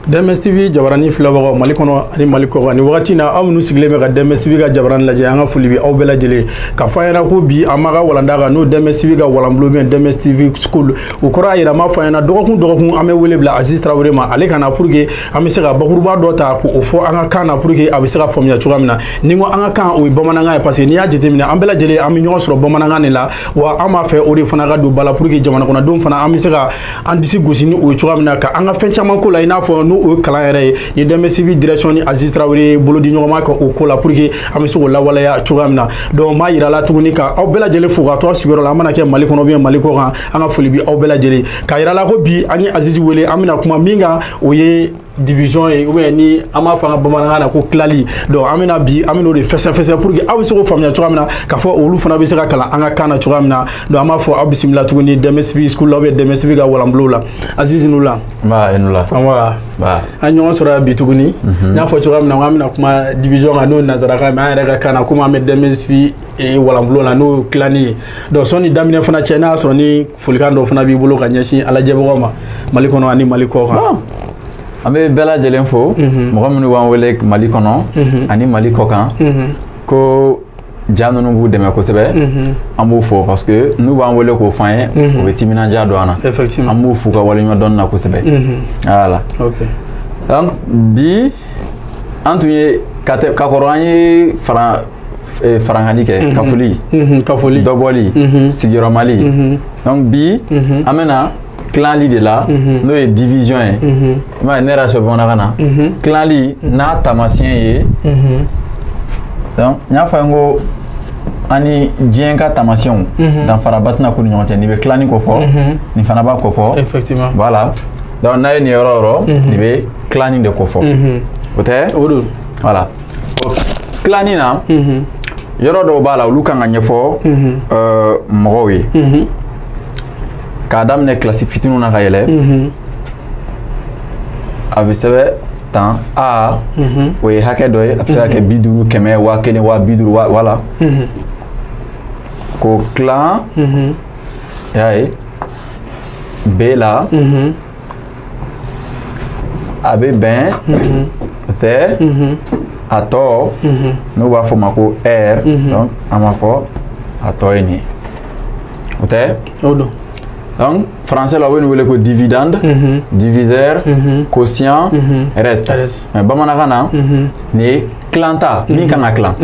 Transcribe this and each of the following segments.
DMS TV jabarani filɛbagaw Mali kɔnɔ ani Mali kɔkan ni wagati na aw minnu sigilen bɛ ka DMS TV ka jabarani lajɛ an ka foli bɛ aw bɛɛ lajɛlen ka fɔ an ɲɛna ko bi an b'a ka walanda kan n'o DMS TV ka walanbulon bɛ DMS TV School o kɔrɔ y'a yira an b'a fɔ an ɲɛna dɔgɔkun dɔgɔkun an bɛ wele bila Aziz Tarawele ma ale ka na pour que an bɛ se ka bakuruba dɔ ta k'o fɔ an ka kan na pour que a bɛ se ka faamuya cogoya min na ni n ko an ka kan o ye bamanankan ye parce que n'i y'a jateminɛ an bɛɛ lajɛlen an bɛ ɲɔgɔn sɔrɔ bamanankan de la wa an b'a fɛ o de fana ka don ba la pour que jamana kɔnɔdenw fana an bɛ se ka an disi gosi ni o ye cogoya min na ka an ka fɛn caman ko la i n'a fɔ n'o o ye kalan yɛrɛ ye ni DMS TV direction ni Aziz Tarawele bolo di ɲɔgɔn ma ka o ko la pour que an bɛ se k'o lawaleya cogoya min na donc n b'a yira la tuguni ka aw bɛɛ lajɛlen fo ka to aw sigiyɔrɔ la an mana kɛ Mali kɔnɔ ou bien Mali kɔ kan an ka foli bi aw bɛɛ lajɛlen k'a yira la ko bi an ye Aziz wele an bɛna kuma min kan o ye division ye ou bien ni an b'a fɔ an ka bamanankan na ko tilali donc an bɛna bi an bɛna o de fɛsɛfɛsɛ pour que aw bɛ se k'o faamuya cogoya min na k'a fɔ olu fana bɛ se ka kalan an ka kan na cogoya min na donc an b'a fɔ aw bisimila tuguni DMS TV School la ou bien DMS TV ka walanbulon la Aziz i ni wula. Nba i ni wula. Nba. An ɲɔgɔn sɔrɔ yan bi tuguni. N y'a fɔ cogoya min na an bɛna kuma division kan n'o ye nanzarakan ye mais an yɛrɛ ka kan na komi an bɛ DMS TV walanbulon la n'o ye tilani ye donc sɔnni daminɛ fana cɛ n'a y'a sɔrɔ ni folikan dɔ fana b'i bolo ka ɲɛsin alajɛbagaw ma Mali kɔnɔ ani Mali kɔ kan. An bɛ bɛɛ lajɛlen fo mɔgɔ minnu b'an wele Mali kɔnɔ ani Mali kɔ kan ko ja ninnu b'u dɛmɛ kosɛbɛ an b'u fo parce que n'u b'an wele k'o f'an ye u bɛ timinandiya don an na effectivement an b'u f'u ka waleɲuman dɔn na kosɛbɛ voilà. Ok. Donc bi an tun ye ka kɔrɔ an ye farankali kɛ kafoli kafoli dɔbɔli sigiyɔrɔmali donc bi an bɛna tilali de la n'o ye division ye i m'a ye ne yɛrɛ sɔrɔ bamanankan na tilali n'a taamasiyɛn ye donc n y'a fɔ n ko an ni diɲɛ ka taamasiyɛnw danfaraba tɛna k'u ni ɲɔgɔn cɛ nin bɛ tilani ko fɔ nin fana b'a ko fɔ effectivement voilà donc n'a ye nin yɔrɔ o yɔrɔ nin bɛ tilani de ko fɔ o tɛ o don voilà tilani na yɔrɔ dɔw b'a la olu kan ka ɲɛfɔ mɔgɔw ye k'a daminɛ kilasi fitininw na ka yɛlɛ a bɛ sɛbɛn tan a o ye hakɛ dɔ ye a bɛ se ka kɛ 50 100 1000 50 wala k'o tilan i y'a ye B la a bɛ bɛn tɛ a tɔ n'u b'a fɔ o ma ko R donc an b'a fɔ a tɔ ye nin ye o tɛ o don. Donc, français la, on dit dividende, diviseur, quotient, reste. Mais bamanankan na, ni klanta, min kan ka klan.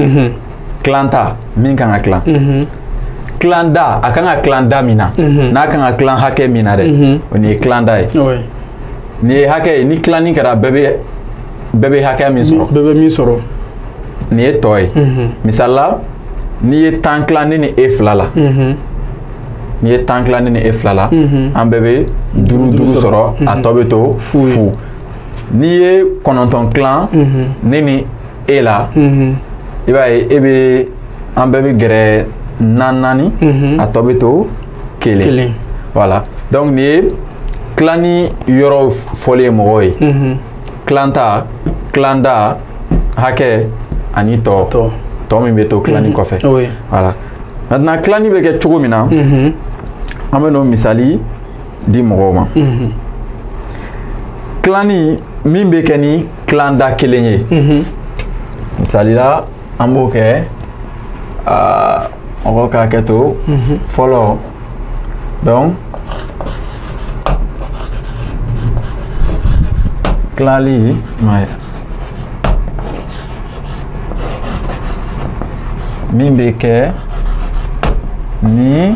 Klanta, min kan ka klan. Klanda, a kan ka klanda min na. N'a kan ka klan hakɛ min na dɛ. O ni ye klanda ye. Ni ye hakɛ ye, ni klanni kɛra bɛɛ bɛ hakɛ min sɔrɔ. Bɛɛ bɛ min sɔrɔ. Nin ye tɔ ye. Misali la, n'i ye 10 klan ne ni e fila la. N'i ye 10 klan ne ni e fila la an bɛɛ bɛ 5 5 sɔrɔ a tɔ bɛ to fu n'i ye 9 klan ne ni e la i b'a ye e bɛ an bɛɛ bɛ gɛrɛ 4 4 a tɔ bɛ to 1 voilà donc nin ye tilanni yɔrɔ fɔlen ye mɔgɔw ye tilanta tilanda hakɛ ani tɔ tɔ min bɛ to tilanni kɔfɛ voilà maintenant tilanni bɛ kɛ cogo min na an bɛ n'o misali di mɔgɔw ma tilanni min bɛ kɛ ni tilanda kelen ye misali la an b'o kɛ mɔgɔw k'a kɛ to fɔlɔ donc tilali min bɛ kɛ ni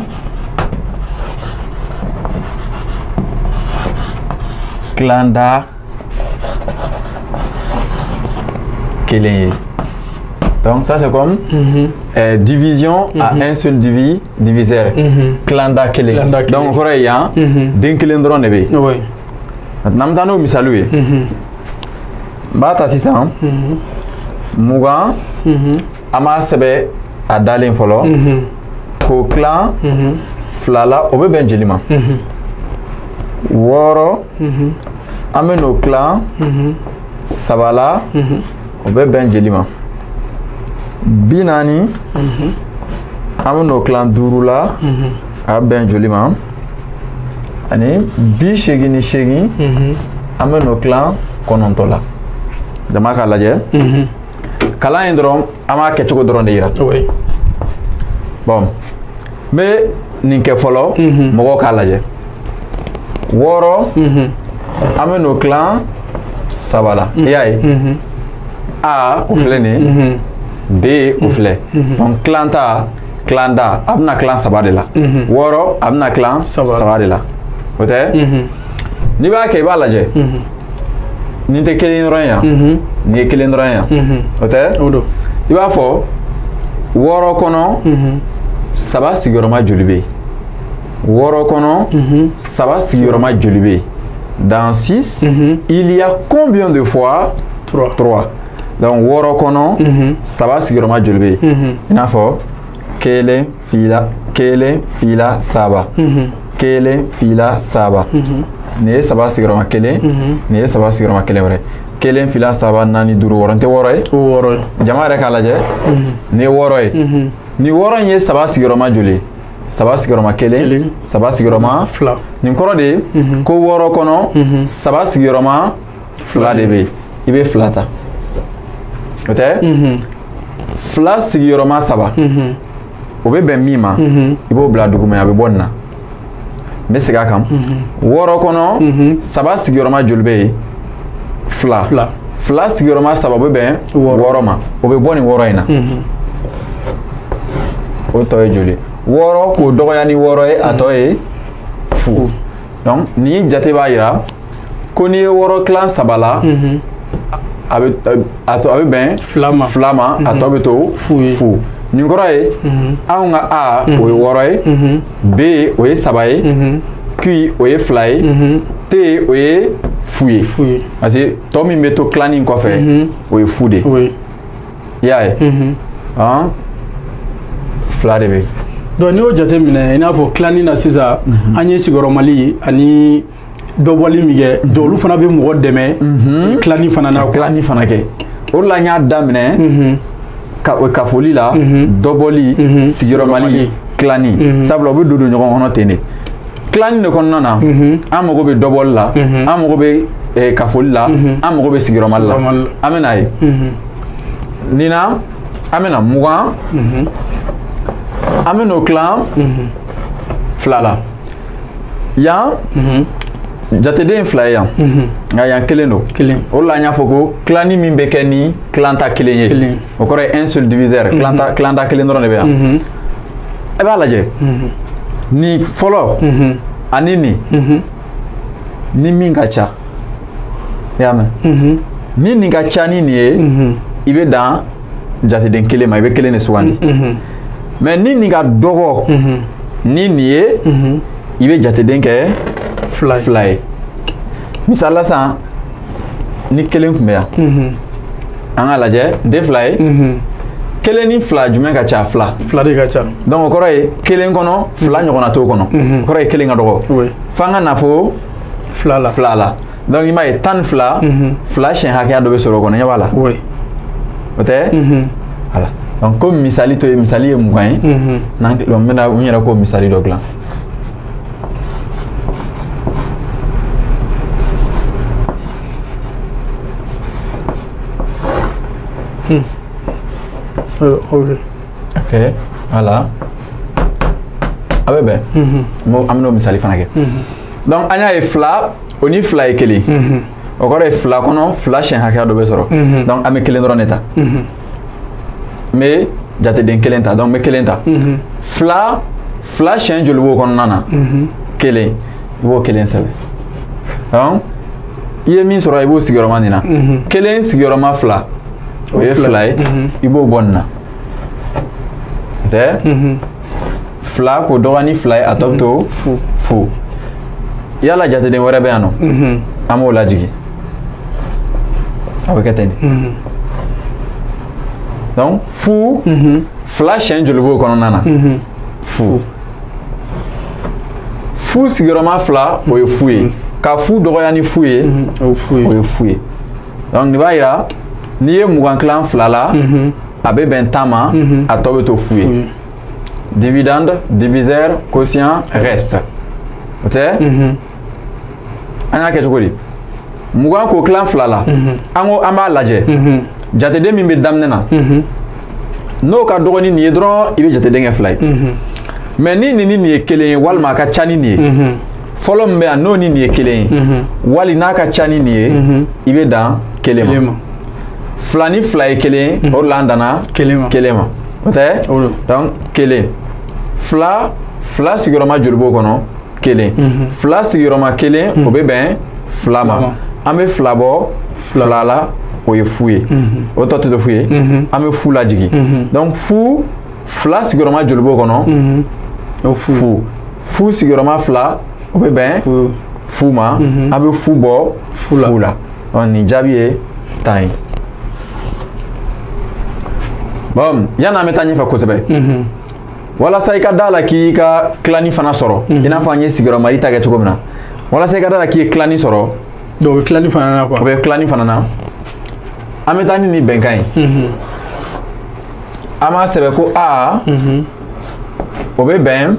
tilanda kelen ye. Donc ça c'est comme division à un seul diviseur. Tilanda kelen. Donc o kɔrɔ ye yan den kelen dɔrɔn de bɛ yen. Maintenant an bɛ taa n'o misaliw ye. N b'a ta sisan 20 an b'a sɛbɛn a dalen fɔlɔ. K'o tilan 2 la o bɛ bɛn joli ma 6 an bɛ n'o tilan 3 la o bɛ bɛn joli ma 40 an bɛ n'o tilan 5 la a bɛ bɛn joli ma ani 88 an bɛ n'o tilan 9 la. Jama k'a lajɛ. Kalan in dɔrɔn an b'a kɛcogo dɔrɔn de yira. Bon, n bɛ nin kɛ fɔlɔ mɔgɔw k'a lajɛ. 6 an bɛ n'o tilan 3 la. I y'a ye? A o filɛ nin ye. B o filɛ. Donc tilan ta, tilan da, a bɛna tilan 3 de la. 6 a bɛna tilan 3 de la. O tɛ? N'i b'a kɛ i b'a lajɛ. Nin tɛ kelen dɔrɔn ye yan. Nin ye kelen dɔrɔn ye yan. O tɛ? O don. I b'a fɔ 6 kɔnɔ 3 sigiyɔrɔma joli bɛ yen? 6 kɔnɔ 3 sigiyɔrɔma joli bɛ yen? Dans 6, il y a combien de fois? 3. 3. Donc 6 kɔnɔ 3 sigiyɔrɔma joli bɛ yen? I n'a fɔ 1 2 1 2 3. 1 2 3. Nin ye 3 sigiyɔrɔma kelen, nin ye 3 sigiyɔrɔma kelen wɛrɛ. 1 2 3 4 5 6 n tɛ 6 ye? O 6 ye. Jama yɛrɛ k'a lajɛ. Nin ye 6 ye. Nin 6 in ye 3 sigiyɔrɔma joli ye? 3 sigiyɔrɔma kelen, 3 sigiyɔrɔma 2. Nin kɔrɔ de ye ko 6 kɔnɔ 3 sigiyɔrɔma 2 de bɛ yen. I bɛ 2 ta. O tɛ? 2 sigiyɔrɔma 3. O bɛ bɛn min ma, i b'o bila duguma, a bɛ bɔ nin na. N bɛ segin a kan. 6 kɔnɔ 3 sigiyɔrɔma joli bɛ yen? 2. 2 sigiyɔrɔma 3 o bɛ bɛn 6 ma. O bɛ bɔ nin 6 in na. O tɔ ye joli? 6 k'o dɔgɔya ni 6 ye, a tɔ ye fu. Donc nin jate b'a yira ko n'i ye 6 tilan 3 la, a bɛ bɛn 2 ma, a tɔ bɛ to fu. Nin kɔrɔ ye anw ka A o ye 6 ye, B o ye 3 ye, Q o ye 2 ye, T o ye fu ye. Parce que tɔ min bɛ to tilanni kɔfɛ o ye fu de ye. I y'a ye? 2 de bɛ yen. Donc n'i y'o jateminɛ i n'a fɔ tilanni na sisan, an ye sigiyɔrɔmali ani dɔbɔli min kɛ, donc olu fana bɛ mɔgɔ dɛmɛ tilanni fana na. Tilanni fana kɛ. O de la n y'a daminɛ kafoli la, dɔbɔli, sigiyɔrɔmali, tilanni. Sabula u bɛ don ɲɔgɔn kɔnɔ ten de. Tilanni de kɔnɔna na, an mago bɛ dɔbɔli la, an mago bɛ kafoli la, an mago bɛ sigiyɔrɔmali la. An bɛ n'a ye. Nin na, an bɛ na 20. An bɛ n'o tilan 2 la. Yan jateden 2 ye yan, nka yan 1 don. O de la an y'a fɔ ko tilanni min bɛ kɛ ni tilan ta 1 ye, o kɔrɔ ye un seul diviseur, tilan ta 1 dɔrɔn de bɛ yan. I b'a lajɛ nin fɔlɔ ani nin, ni min ka ca, i y'a mɛn? Ni nin ka ca ni nin ye, i bɛ dan jateden 1 ma, i bɛ 1 de sugandi. Mais ni nin ka dɔgɔ ni nin ye, i bɛ jateden kɛ 2 ye. Misali la sisan, ni 1 tun bɛ yan, an k'a lajɛ, n tɛ 2 ye. 1 ni 2 jumɛn ka ca? 2. 2 de ka ca. Donc o kɔrɔ ye 1 kɔnɔ 2 ɲɔgɔnna t'o kɔnɔ. O kɔrɔ ye 1 ka dɔgɔ. F'an ka na fo 2 la. 2 la. Donc i m'a ye 12, 2 siɲɛ hakɛya dɔ bɛ sɔrɔ o kɔnɔ, ɲɛ b'a la. O tɛ? Voilà. Donc comme misali to ye, misali ye 20 ye. N'an n bɛna n yɛrɛ k'o misali dɔ dilan. Ok, voilà. A bɛ bɛn. An bɛn'o misali fana kɛ. Donc an y'a ye 2 o ni 2 ye 1. O kɔrɔ ye 2 kɔnɔ 2 siɲɛ hakɛya dɔ bɛ sɔrɔ. Donc an bɛ 1 dɔrɔn de ta. N bɛ jateden 1 ta, donc n bɛ 1 ta. 2 2 siɲɛ joli b'o kɔnɔna na? 1. I b'o 1 sɛbɛn. Donc i ye min sɔrɔ i b'o sigiyɔrɔma nin na. 1 sigiyɔrɔma 2 o ye 2 ye, i b'o bɔ nin na. Tɛ? 2 k'o dɔgɔ ni 2 ye, a tɔ bɛ to fu. Yala jateden wɛrɛ bɛ yan nɔ? An b'o lajigin. A bɛ kɛ ten de. Donc fu, 2 siɲɛ joli b'o kɔnɔna na? Fu. Fu sigiyɔrɔma 2 o ye fu ye. Ka fu dɔgɔya ni fu ye, o ye fu ye. Donc nin b'a yira n'i ye 20 tilan 2 la, a bɛ bɛn 10 ma, a tɔ bɛ to fu ye. Dividende, diviseur, quotient, reste. O tɛ? An y'a kɛ cogo di? 20 k'o tilan 2 la, an ko an b'a lajɛ. Jateden min bɛ daminɛ na, n'o ka dɔgɔ ni nin ye dɔrɔn, i bɛ jateden kɛ 2 ye. Mais ni nin ni nin ye kelen ye, walima a ka ca ni nin ye, fɔlɔ min bɛ yan n'o ni nin ye kelen ye, wali n'a ka ca ni nin ye, i bɛ dan 1 ma. 2 ni 2 ye 1 ye, o de la an danna 1 ma. O tɛ? Donc 1. 2 2 sigiyɔrɔma joli b'o kɔnɔ? 1. 2 sigiyɔrɔma 1, o bɛ bɛn 2 ma. An bɛ 2 bɔ 2 la, o ye fu ye. O tɔ tɛ to fu ye. An bɛ fu lajigin. Donc fu 2 sigiyɔrɔma joli b'o kɔnɔ? O fu. Fu sigiyɔrɔma 2, o bɛ bɛn fu ma. An bɛ fu bɔ fu la. Nin jaabi ye 10 ye. Bon, yanni an bɛ taa ɲɛfɛ kosɛbɛ, walasa i ka da la k'i ka tilani fana sɔrɔ, i n'a fɔ an ye sigiyɔrɔmali ta kɛ cogo min na, walasa i ka da la k'i ye tilani sɔrɔ. Donc o bɛ tilani fana na quoi. O bɛ tilani fana na. An bɛ taa ni nin bɛnkan ye. An b'a sɛbɛn ko A, o bɛ bɛn,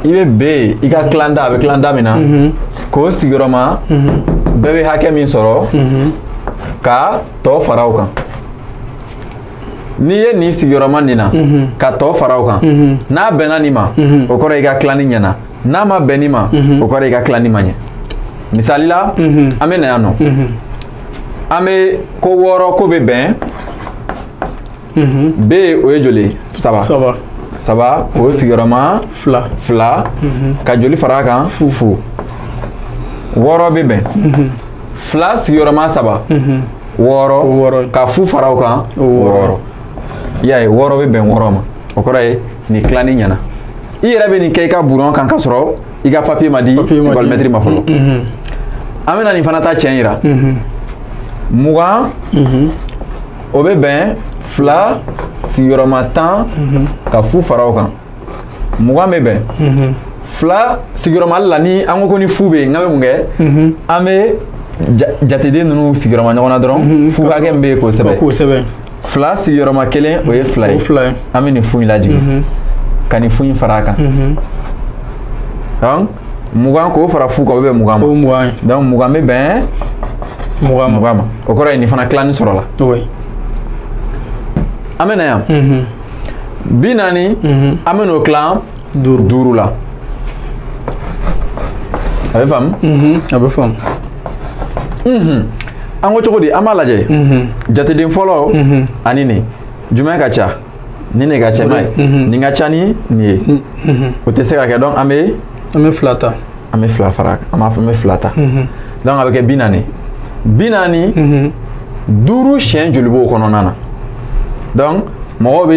i bɛ B, i ka tilanda, a bɛ tilanda min na, k'o sigiyɔrɔma bɛɛ bɛ hakɛ min sɔrɔ, ka tɔ fara o kan. N'i ye nin sigiyɔrɔma nin na, ka tɔ fara o kan, n'a bɛnna nin ma, o kɔrɔ i ka tilani ɲɛna. N'a ma bɛn nin ma, o kɔrɔ i ka tilani ma ɲɛ. Misali la, an bɛ na yan nɔ, an bɛ ko 6 ko bɛ bɛn B, o ye joli ye? 3. 3, o sigiyɔrɔma 2. 2, ka joli fara a kan? Fu. 6 bɛ bɛn 2 sigiyɔrɔma 3, 6, ka fu fara o kan, 6. I y'a ye, 6 bɛ bɛn 6 ma. O kɔrɔ ye nin tilani ɲɛna. I yɛrɛ bɛ nin kɛ i ka buron kan ka sɔrɔ i ka papier ma di école maître ma fɔlɔ. An bɛna nin fana ta tiɲɛ yira. 20, o bɛ bɛn 2 sigiyɔrɔma 10, ka fu fara o kan. 20 bɛ bɛn 2 sigiyɔrɔma la. Ni an ko ni fu bɛ yen, n k'an bɛ mun kɛ? An bɛ jateden ninnu sigiyɔrɔma ɲɔgɔn na dɔrɔn, fu hakɛ min bɛ yen k'o sɛbɛn. 2 sigiyɔrɔma 1, o ye 2 ye. An bɛ nin fu in lajigin, ka nin fu in fara a kan. Donc 20 k'o fara fu kan, o bɛ bɛn 20 ma. Donc 20 bɛ bɛn 20 ma. O kɔrɔ ye nin fana tilani sɔrɔla. An bɛ na yan, 40, an bɛ n'o tilan 5 la. A bɛ faamu? A bɛ faamu. An ko cogo di? An b'a lajɛ. Jateden fɔlɔ ani nin, jumɛn ka ca? Nin de ka ca n'a ye. Nin ka ca ni nin ye. O tɛ se ka kɛ. Donc an bɛ 2 ta. An bɛ 2 fara, an b'a fɔ an bɛ 2 ta. Donc a bɛ kɛ 40. 40, 5 siɲɛ joli b'o kɔnɔna na? Donc mɔgɔw bɛ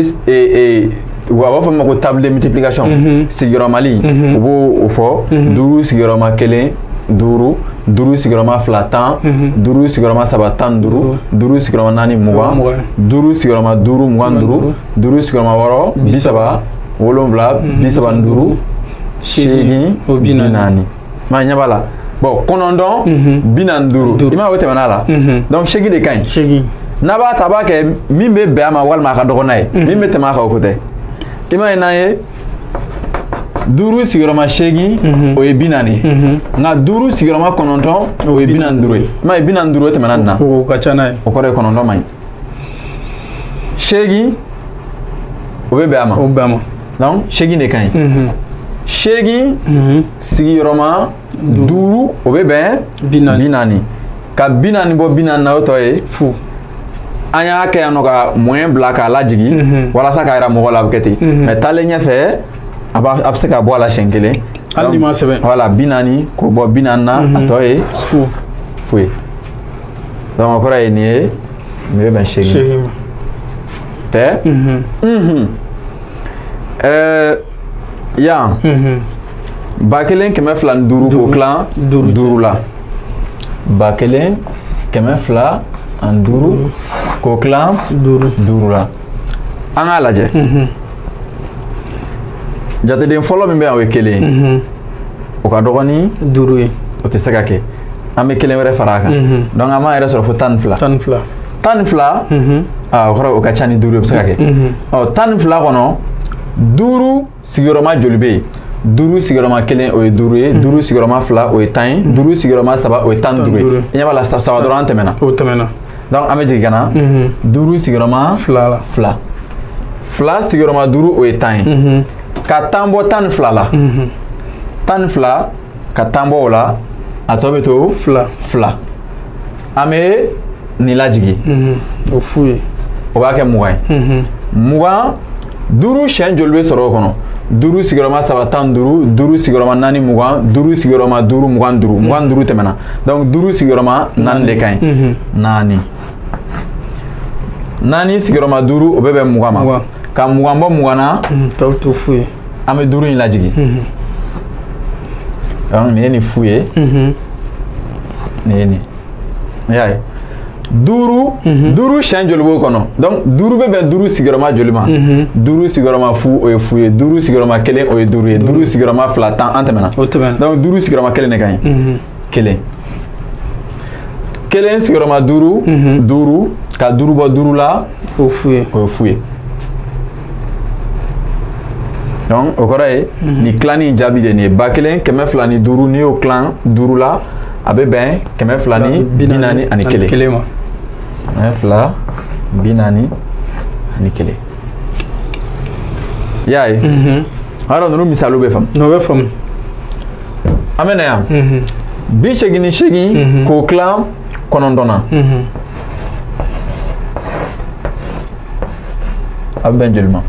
u b'a fɔ min ma ko table de multiplication, sigiyɔrɔmali, u b'o fɔ 5 sigiyɔrɔma 1, 5, 5 sigiyɔrɔma 2, 10, 5 sigiyɔrɔma 3, 15, 5 sigiyɔrɔma 4, 20, 5 sigiyɔrɔma 5, 25, 5 sigiyɔrɔma 6, 30, 7, 35, 8, 40. Maa ɲɛ b'a la. Bon, 9, 45. I m'a ye o tɛmɛna la. Donc 8 de ka ɲi. 8. N'a b'a ta, a b'a kɛ min bɛ bɛn a ma walima a ka dɔgɔ n'a ye. Min bɛ tɛmɛ a kan, o ko tɛ. I m'a ye n'an ye 5 sigiyɔrɔma 8, o ye 40 ye. Nka 5 sigiyɔrɔma 9, o ye 45 ye. I m'a ye 45 o tɛmɛna nin na. O ka ca n'a ye. O kɔrɔ ye 9 man ɲi. 8, o bɛ bɛn a ma. O bɛ bɛn a ma. Donc 8 de ka ɲi. 8 sigiyɔrɔma 5, o bɛ bɛn 40. Ka 40 bɔ 40 na, o tɔ ye fu. An y'a kɛ yan nɔ ka moyen bila k'a lajigin, walasa k'a yira mɔgɔ la a bɛ kɛ ten. Mais taalen ɲɛfɛ, a bɛ se ka bɔ a la siɲɛ kelen. Hali n'i m'a sɛbɛn. Voilà, 40 k'o bɔ 40 na, a tɔ ye fu. Fu ye. Donc o kɔrɔ ye nin ye, nin bɛ bɛn 8 ma. Tɛ? Yan, 1205 k'o tilan 5 la. 1205 k'o tilan 5 la. An k'a lajɛ. Jateden fɔlɔ min bɛ yan, o ye 1 ye. O ka dɔgɔ ni 5 ye. O tɛ se ka kɛ. An bɛ 1 wɛrɛ fara a kan. Donc an b'an yɛrɛ sɔrɔ fo 12. 12. 12, aa, o kɔrɔ o ka ca ni 5 ye, o bɛ se ka kɛ. Ɔ, 12 kɔnɔ, 5 sigiyɔrɔma joli bɛ yen? Duuru sigiyɔrɔma kelen o ye 5 ye, 5 sigiyɔrɔma 2 o ye 10 ye, 5 sigiyɔrɔma 3 o ye 15 ye. I ɲɛ b'a la 3 dɔrɔn an tɛmɛna. O tɛmɛna. Donc an bɛ jigin ka na. 5 sigiyɔrɔma 2 la. 2. 2 sigiyɔrɔma 5 o ye 10 ye. Ka 10 bɔ 12 la. 12 ka 10 bɔ o la, a tɔ bɛ to 2. 2. An bɛ nin lajigin. O fu ye. O b'a kɛ 20 ye. 20 5 siɲɛ joli bɛ sɔrɔ o kɔnɔ? 5 sigiyɔrɔma 3 15, 5 sigiyɔrɔma 4 20, 5 sigiyɔrɔma 5 25, 25 tɛmɛna. Donc 5 sigiyɔrɔma 4 de ka ɲi. 4. 4 sigiyɔrɔma 5 o bɛ bɛn 20 ma. Ka 20 bɔ 20 na. Tɔ bɛ to fu ye. An bɛ 5 in lajigin. Donc nin ye nin fu ye. Nin ye nin. I y'a ye. 5 5 siɲɛ joli b'o kɔnɔ? Donc 5 bɛ bɛn 5 sigiyɔrɔma joli ma? 5 sigiyɔrɔma fu o ye fu ye, 5 sigiyɔrɔma 1 o ye 5 ye, 5 sigiyɔrɔma 2 10 an tɛmɛna. O tɛmɛna. Donc 5 sigiyɔrɔma 1 de ka ɲi. 1. 1 sigiyɔrɔma 5 5 ka 5 bɔ 5 la. O fu ye. O ye fu ye. Donc o kɔrɔ ye nin tilanni in jaabi de nin ye 1205, n'i y'o tilan 5 la a bɛ bɛn 241 ma. 241. I y'a ye? A yɔrɔ ninnu misaliw bɛ faamu. O bɛ faamu. An bɛ na yan. 88 k'o tilan 9 na. A bɛ bɛn joli ma?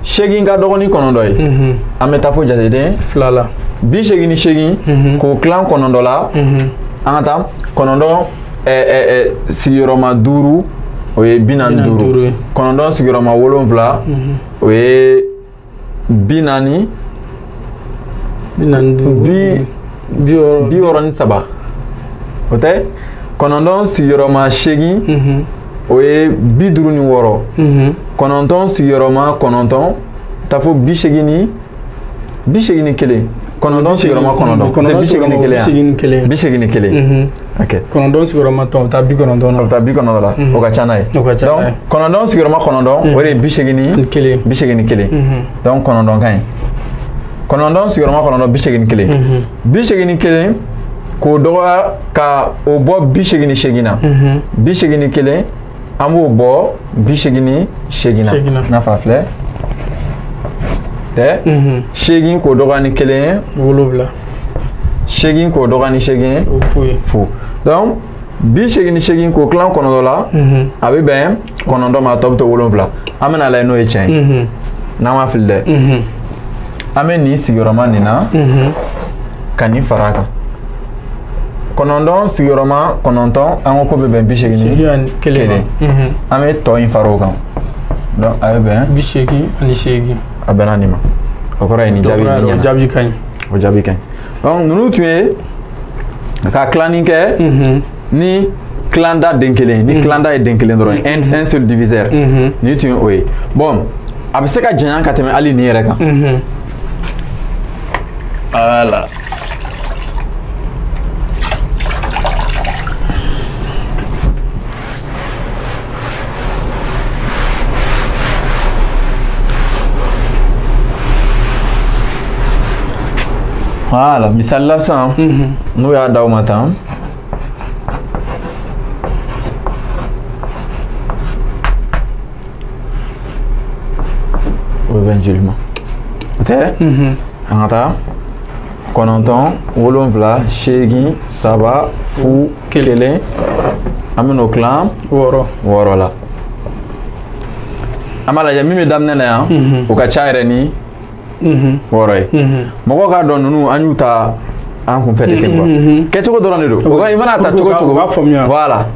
8 ka dɔgɔ ni 9 ye. An bɛ taa fo jateden 2 la. 88 k'o tilan 9 la. An ka taa 9 sigiyɔrɔma 5 o ye 45. 9 sigiyɔrɔma 7 o ye 40. 45. 63. O tɛ? 9 sigiyɔrɔma 8 o ye 56. 9 sigiyɔrɔma 9 taa fo 81. 9 sigiyɔrɔma 9. 81. 81. Ok. 9 sigiyɔrɔma 10 o bɛ taa 90 na. O bɛ taa 90 la. O ka ca n'a ye. O ka ca n'a ye. Donc 9 sigiyɔrɔma 9 o de ye 81. 81. Donc 9 ka ɲi. 9 sigiyɔrɔma 9 81. 81 k'o dɔgɔya ka o bɔ 88 na. 81 an b'o bɔ 88 na. N'a fa filɛ. Tɛ? 8 k'o dɔgɔya ni 1 ye. 7. 8 k'o dɔgɔya ni 8 ye. O fu ye. Fu. Donc 88 k'o tilan 9 la, a bɛ bɛn 9 ma, a tɔ bɛ to 7. An bɛna lajɛ n'o ye tiɲɛ ye. N'an ma fili dɛ. An bɛ nin sigiyɔrɔma nin na. Ka nin fara a kan. 9 sigiyɔrɔma 9 an ko k'o bɛ bɛn 81. An bɛ tɔ in fara o kan. Donc a bɛ bɛn 88. A bɛnna nin ma. O kɔrɔ ye nin jaabi nin ɲɛna. O jaabi ka ɲi. O jaabi ka ɲi. Donc ninnu tun ye ka tilanni kɛ ni tilanda den kelen, ni tilanda ye den kelen dɔrɔn ye, un seul diviseur. Nin tun ye o ye. Bon, a bɛ se ka janya ka tɛmɛ hali nin yɛrɛ kan. Voilà. Voilà, misali la sisan n'u y'a d'aw ma tan. O bɛ bɛn joli ma? O tɛ? An ka taa 9 7 8 3 0 1 an bɛ n'o tilan 6 la. An b'a lajɛ min bɛ daminɛ na yan, o ka ca yɛrɛ ni 6 ye. Mɔgɔw k'a dɔn ninnu an y'u ta an kunfɛ de ten quoi. Kɛcogo dɔrɔn de don. O kɔni i mana ta cogo cogo. U b'a faamuya. Voilà.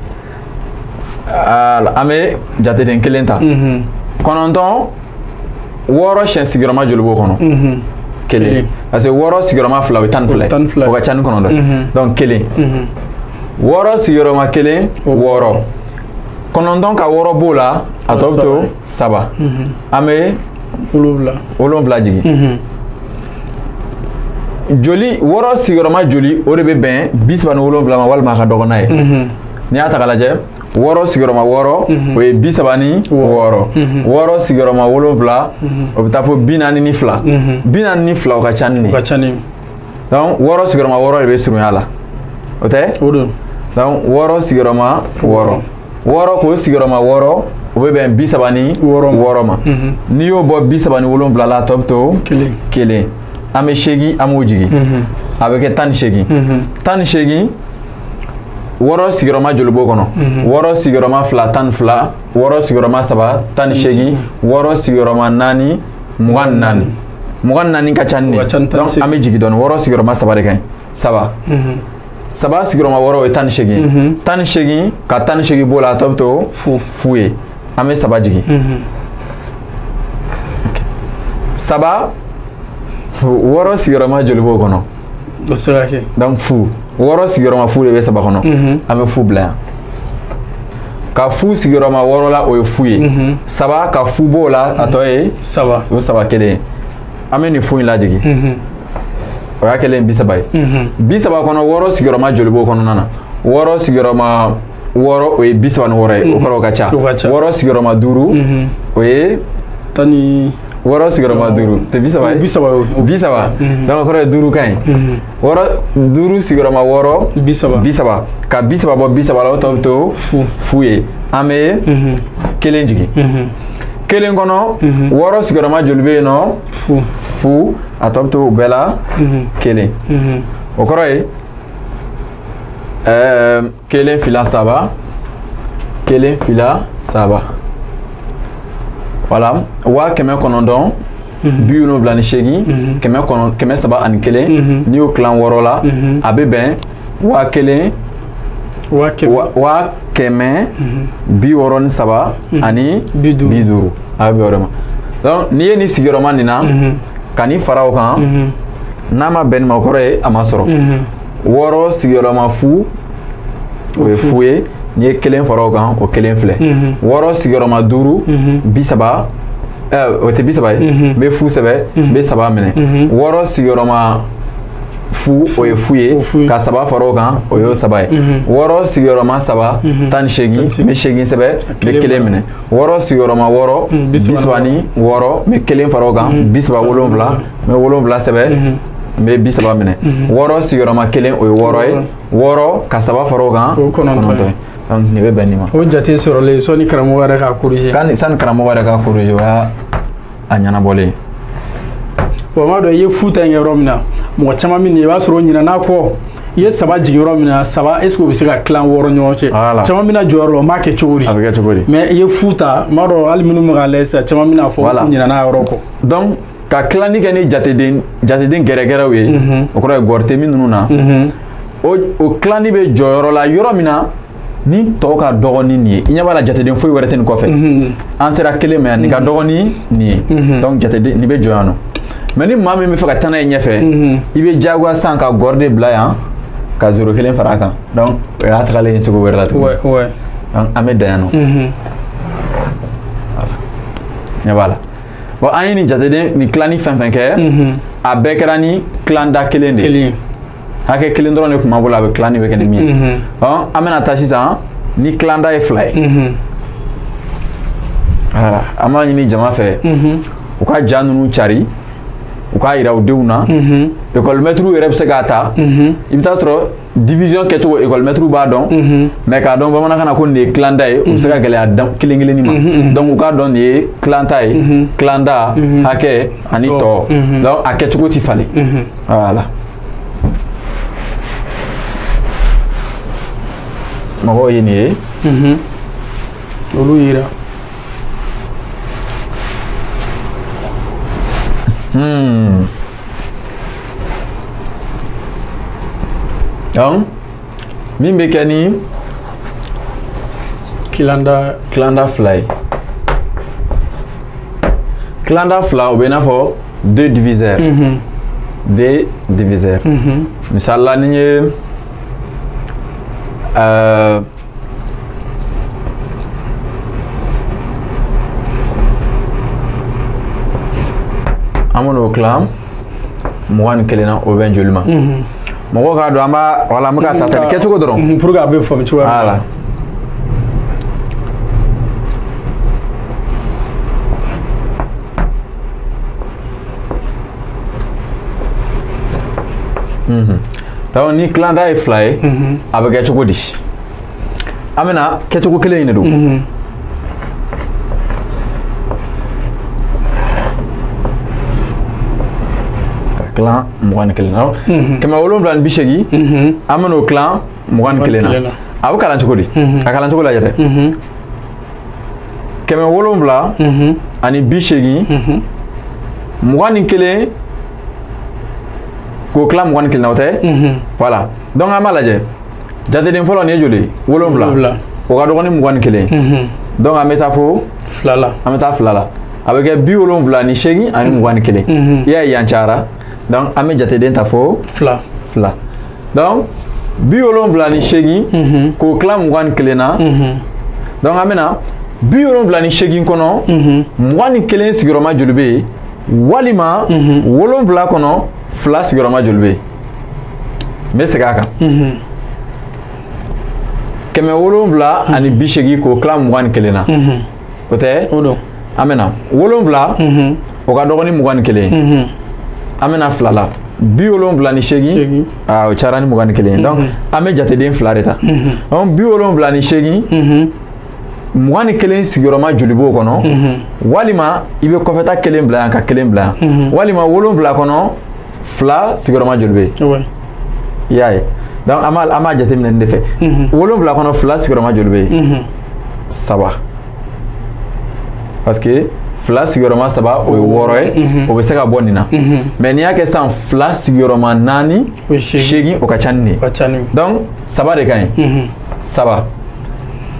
An bɛ jateden kelen ta. 9 6 siɲɛ sigiyɔrɔma joli b'o kɔnɔ? 1. Parce que 6 sigiyɔrɔma 2 o ye 12 ye. O ka ca ni 9 ye. Donc 1. 6 sigiyɔrɔma 1 6. 9 ka 6 b'o la, a tɔ bɛ to 3. An bɛ 7 jigin. Joli 6 sigiyɔrɔma joli o de bɛ bɛn 37 ma walima a ka dɔgɔ n'a ye. N'i y'a ta k'a lajɛ 6 sigiyɔrɔma 6 o ye 36. 6 sigiyɔrɔma 7 o bɛ taa fo 42. 42 o ka ca ni nin ye. O ka ca ni. Donc 6 sigiyɔrɔma 6 de bɛ surunya la. O tɛ? O don. Donc 6 sigiyɔrɔma 6. 6 k'o sigiyɔrɔma 6 o bɛ bɛn 36 ma. N'i y'o bɔ 37 la a tɔ bɛ to 1. An bɛ 8 an b'o jigin. A bɛ kɛ 18. 18 6 sigiyɔrɔma joli b'o kɔnɔ? 6 sigiyɔrɔma 2 12, 6 sigiyɔrɔma 3 18, 6 sigiyɔrɔma 4 24. 24 ka ca ni nin ye. Donc an bɛ jigin dɔɔnin. 6 sigiyɔrɔma 3 de ka ɲi. 3. 3 sigiyɔrɔma 6 o ye 18. 18 ka 18 b'o la a tɔ bɛ to fu ye. An bɛ 3 jigin. 3 6 sigiyɔrɔma joli b'o kɔnɔ? O se ka kɛ. Donc fu. 6 sigiyɔrɔma fu de bɛ 3 kɔnɔ. An bɛ fu bila yan. Ka fu sigiyɔrɔma 6 la o ye fu ye. 3 ka fu b'o la a tɔ ye 3. O 3 kelen ye. An bɛ nin fu in lajigin. O y'a kɛlen 30 ye. 30 kɔnɔ 6 sigiyɔrɔma joli b'o kɔnɔna na? 6 sigiyɔrɔma 6 o ye 36 ye. O kɔrɔ o ka ca. 6 sigiyɔrɔma 5 o ye 10 6 sigiyɔrɔma 5 tɛ 30 ye? 30 30. Donc o kɔrɔ ye 5 ka ɲi. 5 sigiyɔrɔma 6 30. Ka 30 bɔ 30 la o tɔ bɛ to fu ye. An bɛ 1 jigin. 1 kɔnɔ 6 sigiyɔrɔma joli bɛ yen nɔ? Fu. A tɔ bɛ to o bɛɛ la 1. O kɔrɔ ye 1 2 3 1 2 3. Voilà, 978 901 n'i y'o tilan 6 la a bɛ bɛn 1000 163 ani 50 a bɛ bɛn o de ma. Donc n'i ye nin sigiyɔrɔma nin na ka nin fara o kan n'a ma bɛn nin ma o kɔrɔ ye a ma sɔrɔ. 6 sigiyɔrɔma fu o ye fu ye. N'i ye 1 fara o kan o 1 filɛ. 6 sigiyɔrɔma 5 30 o tɛ 30 ye. N bɛ fu sɛbɛn n bɛ 3 minɛ. 6 sigiyɔrɔma fu o ye fu ye ka 3 fara o kan o y'o 3 ye. 6 sigiyɔrɔma 3 18 n bɛ 8 sɛbɛn n bɛ 1 minɛ. 6 sigiyɔrɔma 6 36 n bɛ 1 fara o kan 37 n bɛ 7 sɛbɛn n bɛ 30 minɛ. 6 sigiyɔrɔma 1 o ye 6 ye. 6 ka 3 fara o kan 9 ye. Donc nin bɛ bɛn nin ma. O jate sɔrɔlen sɔnni karamɔgɔ yɛrɛ k'a corriger. Sani karamɔgɔ yɛrɛ k'a corriger o y'a ɲɛnabɔlen ye. Bon, n b'a dɔn i ye fu ta in kɛ yɔrɔ min na mɔgɔ caman min i b'a sɔrɔ o ɲinɛna kɔ i ye 3 jigin yɔrɔ min na 3 est ce que o bɛ se ka tilan 6 ɲɔgɔn cɛ? Caman bɛna jɔ yɔrɔ la o m'a kɛ cogo di? A bɛ kɛ cogo di? Mais i ye fu ta n b'a dɔn hali minnu bɛ k'a lajɛ sisan caman bɛna fɔ k'u ɲinɛna yɔrɔ kɔ. Donc ka tilanni kɛ ni jateden gɛrɛgɛrɛw ye o kɔrɔ ye gɔrite min ninnu na o tilanni bɛ jɔ yɔrɔ la yɔrɔ min na ni tɔ ka dɔgɔ ni nin ye i ɲɛ b'a la jateden foyi wɛrɛ tɛ nin kɔfɛ. An sera 1 ma yan nin ka dɔgɔ ni nin ye. Donc jateden nin bɛ jɔ yan nɔ. Mais ni maa min bɛ fɛ ka taa n'a ye ɲɛfɛ i bɛ diyagoya sisan ka gɔri de bila yan ka 0 1 fara a kan. Donc o y'a tagalen ye cogo wɛrɛ la tuguni. Donc an bɛ dan yan nɔ. Ɲɛ b'a la. Bon an ye nin jateden nin tilanni fɛn fɛn kɛ a bɛɛ kɛra ni tilanda 1 de ye. Hakɛ 1 dɔrɔn de tun b'an bolo a bɛ tilanni bɛ kɛ ni min ye. An bɛna taa sisan ni tilanda ye 2 ye. Voilà, an b'a ɲini jama fɛ u ka ja ninnu cari u k'a yira u denw na. Ekɔlimɛtiriw yɛrɛ bɛ se k'a ta. I bɛ taa sɔrɔ division kɛcogo ekɔlimɛtiriw b'a dɔn mais k'a dɔn bamanankan na ko nin ye tilanda ye o bɛ se ka gɛlɛya kelen kelenni ma. Donc u k'a dɔn nin ye tilanta ye, tilanda hakɛ ani tɔ. Donc a kɛcogo ti falen. Voilà. Mɔgɔw ye nin ye. Olu yira. Donc min bɛ kɛ ni tilanda 2 ye. Tilanda 2 o bɛ i n'a fɔ 2 diviseurs. 2 diviseurs. Misali la ni ye an bɛn'o tilan 21 na o bɛ joli ma? Mɔgɔw k'a dɔn an b'a wala an bɛ ka ta kɛcogo dɔrɔn. Pour que a bɛ faamu cogoya min na. Voilà. Donc ni tilanta ye 2 ye, a bɛ kɛ cogo di? An bɛna kɛcogo kelen in de don. Ka tilan 21 na. 780, an bɛn'o tilan 21 na. A bɛ kalan cogo di? A kalan cogo lajɛ dɛ. 780, 21 k'o tilan 21 na, o tɛ? Voilà. Donc an b'a lajɛ. Jateden fɔlɔ nin ye joli ye? 7. O ka dɔgɔ ni 21. Donc an bɛ taa fo 2 la. An bɛ taa 2 la. A bɛ kɛ 78 ani 21. I y'a ye yan cayara. Donc an bɛ jateden ta fo 2. 2. Donc 78 k'o tilan 21 na. Donc an bɛ na 78 kɔnɔ, 21 sigiyɔrɔma joli bɛ yen? Walima 7 kɔnɔ 2 sigiyɔrɔma joli bɛ yen? N bɛ segin a kan. 780 k'o tilan 21 na. O tɛ? O don. An bɛ na 7, o ka dɔgɔ ni 21 ye. An bɛ na 2 la. 78, aa o cayara ni 21 ye. Donc an bɛ jateden 2 de ta. Donc 78, 21 sigiyɔrɔma joli b'o kɔnɔ? Walima i bɛ kɔfɛta 1 bila yan ka 1 bila yan. Walima 7 kɔnɔ 2 sigiyɔrɔma joli bɛ yen? I y'a ye. Donc an b'a jateminɛ nin de fɛ. 7 kɔnɔ 2 sigiyɔrɔma joli bɛ yen? 3. Parce que 2 sigiyɔrɔma 3 o ye 6 ye, o bɛ se ka bɔ nin na. Mais n'i y'a kɛ sisan 2 sigiyɔrɔma 4, 8, o ka ca ni nin ye. Donc 3 de ka ɲi. 3.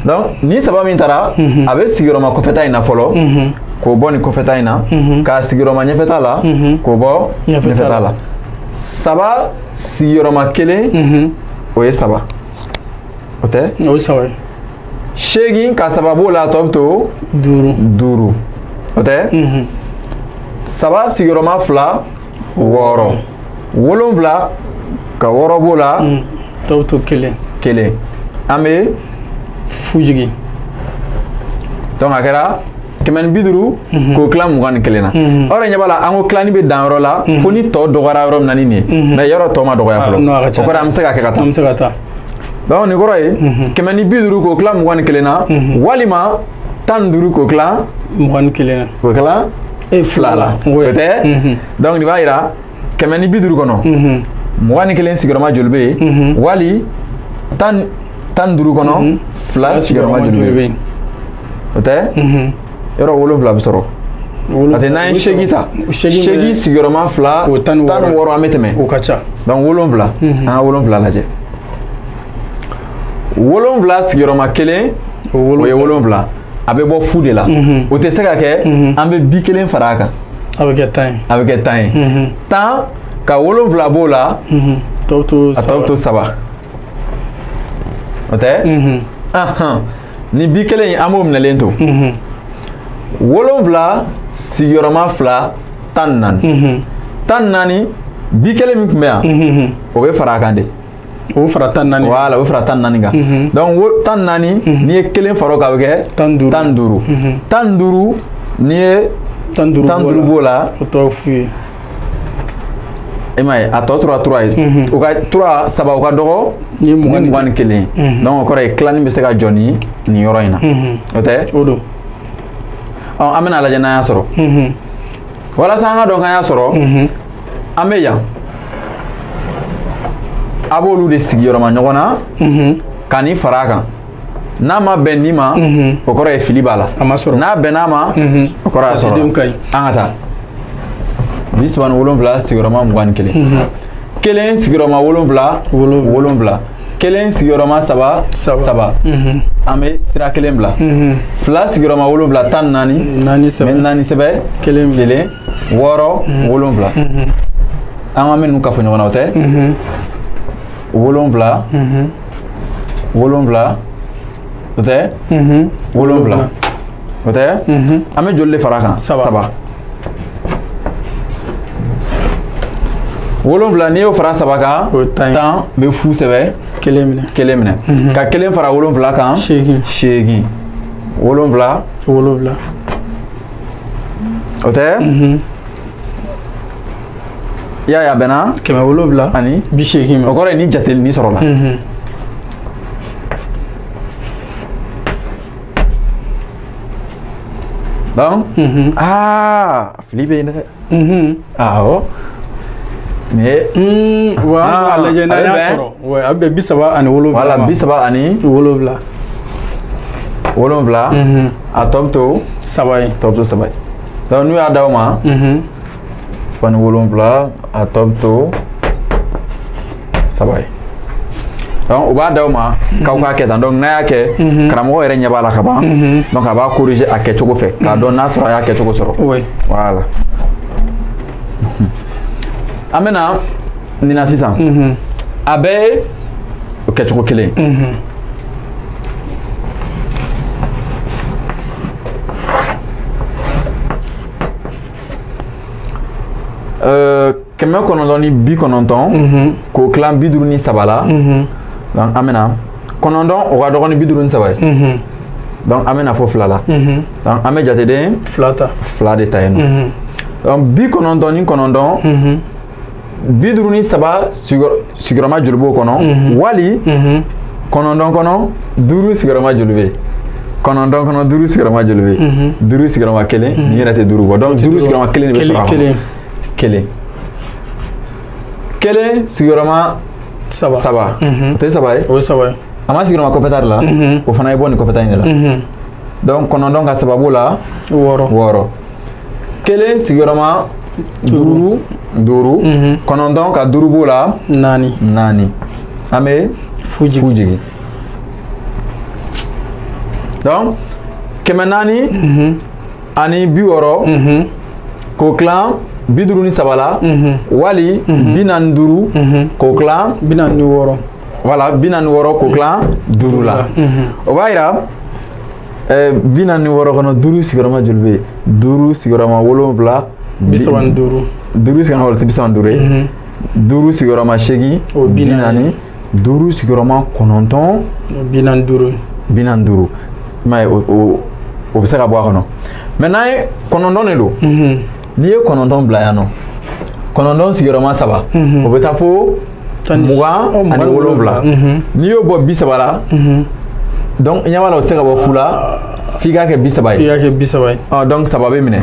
Donc ni 3 min taara, a bɛ sigiyɔrɔma kɔfɛta in na fɔlɔ, k'o bɔ nin kɔfɛta in na, k'a sigiyɔrɔma ɲɛfɛta la, k'o bɔ ɲɛfɛta la. 3 sigiyɔrɔma 1, o ye 3. O tɛ? O ye 3 ye. 8 ka 3 b'o la, a tɔ bɛ to 5. 5. O tɛ? 3 sigiyɔrɔma 2, 6. 7 ka 6 b'o la, tɔ bɛ to 1. 1. An bɛ fu jigin. Donc a kɛra 150 k'o tilan 21 na. O yɛrɛ ɲɛ b'a la, an ko tilani bɛ dan yɔrɔ la fo ni tɔ dɔgɔyara yɔrɔ min na ni nin ye. Mais yɔrɔ tɔ ma dɔgɔya fɔlɔ. O kɔrɔ an bɛ se ka kɛ ka taa. An bɛ se ka taa. Donc nin kɔrɔ ye 150 k'o tilan 21 na, walima 15 k'o tilan 21 na. K'o tilan 2 la. O tɛ? Donc nin b'a yira 150 kɔnɔ, 21 sigiyɔrɔma joli bɛ yen? Wali 15 kɔnɔ 2 sigiyɔrɔma joli bɛ yen? O tɛ? Yɔrɔ 7 bɛ sɔrɔ. Parce que n'an ye 8 ta, 8 sigiyɔrɔma 2, 16 an bɛ tɛmɛ. O ka ca. Donc 7, an ka 7 lajɛ. 7 sigiyɔrɔma 1, o ye 7. A bɛ bɔ fu de la. O tɛ se ka kɛ, an bɛ 50 fara a kan. A bɛ kɛ 10 ye. A bɛ kɛ 10 ye. 10 ka 7 b'o la, a tɔ bɛ to 3. O tɛ? Ni 50 in an b'o minɛlen to. 7 sigiyɔrɔma 2, 14. 14, 50 min tun bɛ yan, o bɛ fara a kan de. O bɛ fara 14. Voilà, o bɛ fara 14 kan. Donc 14, n'i ye 1 fara o kan, a bɛ kɛ 15. 15, n'i ye 15 b'o la, o tɔ ye fu ye. E m'a ye, a tɔ tora 3 ye. O ka 3, 3 o ka dɔgɔ ni 21. Donc o kɔrɔ ye tilani bɛ se ka jɔ ni nin yɔrɔ in na. O tɛ? O don. Ɔ, an bɛna lajɛ n'an y'a sɔrɔ. Walasa an ka dɔn k'an y'a sɔrɔ, an bɛ yan. A b'olu de sigiyɔrɔma ɲɔgɔn na, ka nin fara a kan. N'a ma bɛn nin ma, o kɔrɔ ye fili b'a la. A ma sɔrɔ. N'a bɛnn'a ma, o kɔrɔ y'a sɔrɔ. An ka taa. 37 sigiyɔrɔma 21. 1 sigiyɔrɔma 7, 7. 1 sigiyɔrɔma 3, 3. An bɛ sira 1 bila. 2 sigiyɔrɔma 7, 14. 4 sɛbɛn. N bɛ 4 sɛbɛn. 1 1, 6, 7. An ka minnu kafo ɲɔgɔn na, o tɛ? 7, 7, o tɛ? 7, o tɛ? An bɛ joli de fara a kan? 3. 7 n'i y'o fara 3 kan, 10, n bɛ fu sɛbɛn. 1 minɛ. 1 minɛ. Ka 1 fara 7 kan, 8. 8. 7. 7. O tɛ? I y'a ye a bɛnna 700 ani 80 ma. O kɔrɔ ye ni jateli ni sɔrɔla. Donc, ah, fili bɛ yen dɛ. Awɔ. Nin ye. Wa an b'a lajɛ n'an y'a sɔrɔ. Ouais, a bɛ bɛn 37. Voilà, 37. 7. A tɔ bɛ to. 3 ye. Tɔ bɛ to 3 ye. Donc n'u y'a d'aw ma. 17, a tɔ bɛ to 3 ye. Donc u b'a d'aw ma k'aw k'a kɛ tan. Donc n'a y'a kɛ, karamɔgɔ yɛrɛ ɲɛ b'a la ka ban. Donc a b'a corriger a kɛcogo fɛ k'a dɔn n'a sɔrɔ a y'a kɛcogo sɔrɔ. Oui. Voilà. An bɛna nin na sisan. A bɛɛ ye o kɛcogo kelen ye. 990 k'o tilan 53 la. Donc an bɛna 9 o ka dɔgɔ ni 53 ye. Donc an bɛna fɔ 2 la. Donc an bɛ jateden 2 ta. 2 de ta yen nɔ. Donc 99, 53 sigiyɔrɔma joli b'o kɔnɔ? Wali 9 kɔnɔ 5 sigiyɔrɔma joli bɛ yen? 9 kɔnɔ 5 sigiyɔrɔma joli bɛ yen? 5 sigiyɔrɔma 1, nin yɛrɛ tɛ 5 bɔ. Donc 5 sigiyɔrɔma 1 de bɛ sɔrɔ a kɔnɔ. 1. 1 sigiyɔrɔma 3. O tɛ 3 ye? O ye 3 ye. A ma sigiyɔrɔma kɔfɛta de la. O fana ye bɔ nin kɔfɛta in de la. Donc 9 ka 3 b'o la. 6. 6. 1 sigiyɔrɔma 5 5. 9 ka 5 b'o la. 4. 4. An bɛ fu jigin. Donc 400 ani 60 k'o tilan 53 la. Wali 45 k'o tilan 46. Voilà, 46 k'o tilan 5 la. O b'a yira 46 kɔnɔ 5 sigiyɔrɔma joli bɛ yen? 5 sigiyɔrɔma 7. 35. 5 sigiyɔrɔma o tɛ 35 ye. 5 sigiyɔrɔma 8. O 40. 5 sigiyɔrɔma 9. 45. 45. I m'a ye o bɛ se ka bɔ a kɔnɔ. Mais n'an ye 9 de don. N'i ye 9 bila yan nɔ, 9 sigiyɔrɔma 3, o bɛ taa fo 27. N'i y'o bɔ 30 la, donc ɲɛ b'a la o tɛ se ka bɔ fu la, f'i k'a kɛ 30 ye. F'i k'a kɛ 30 ye. Ɔ donc 3 bɛ minɛ.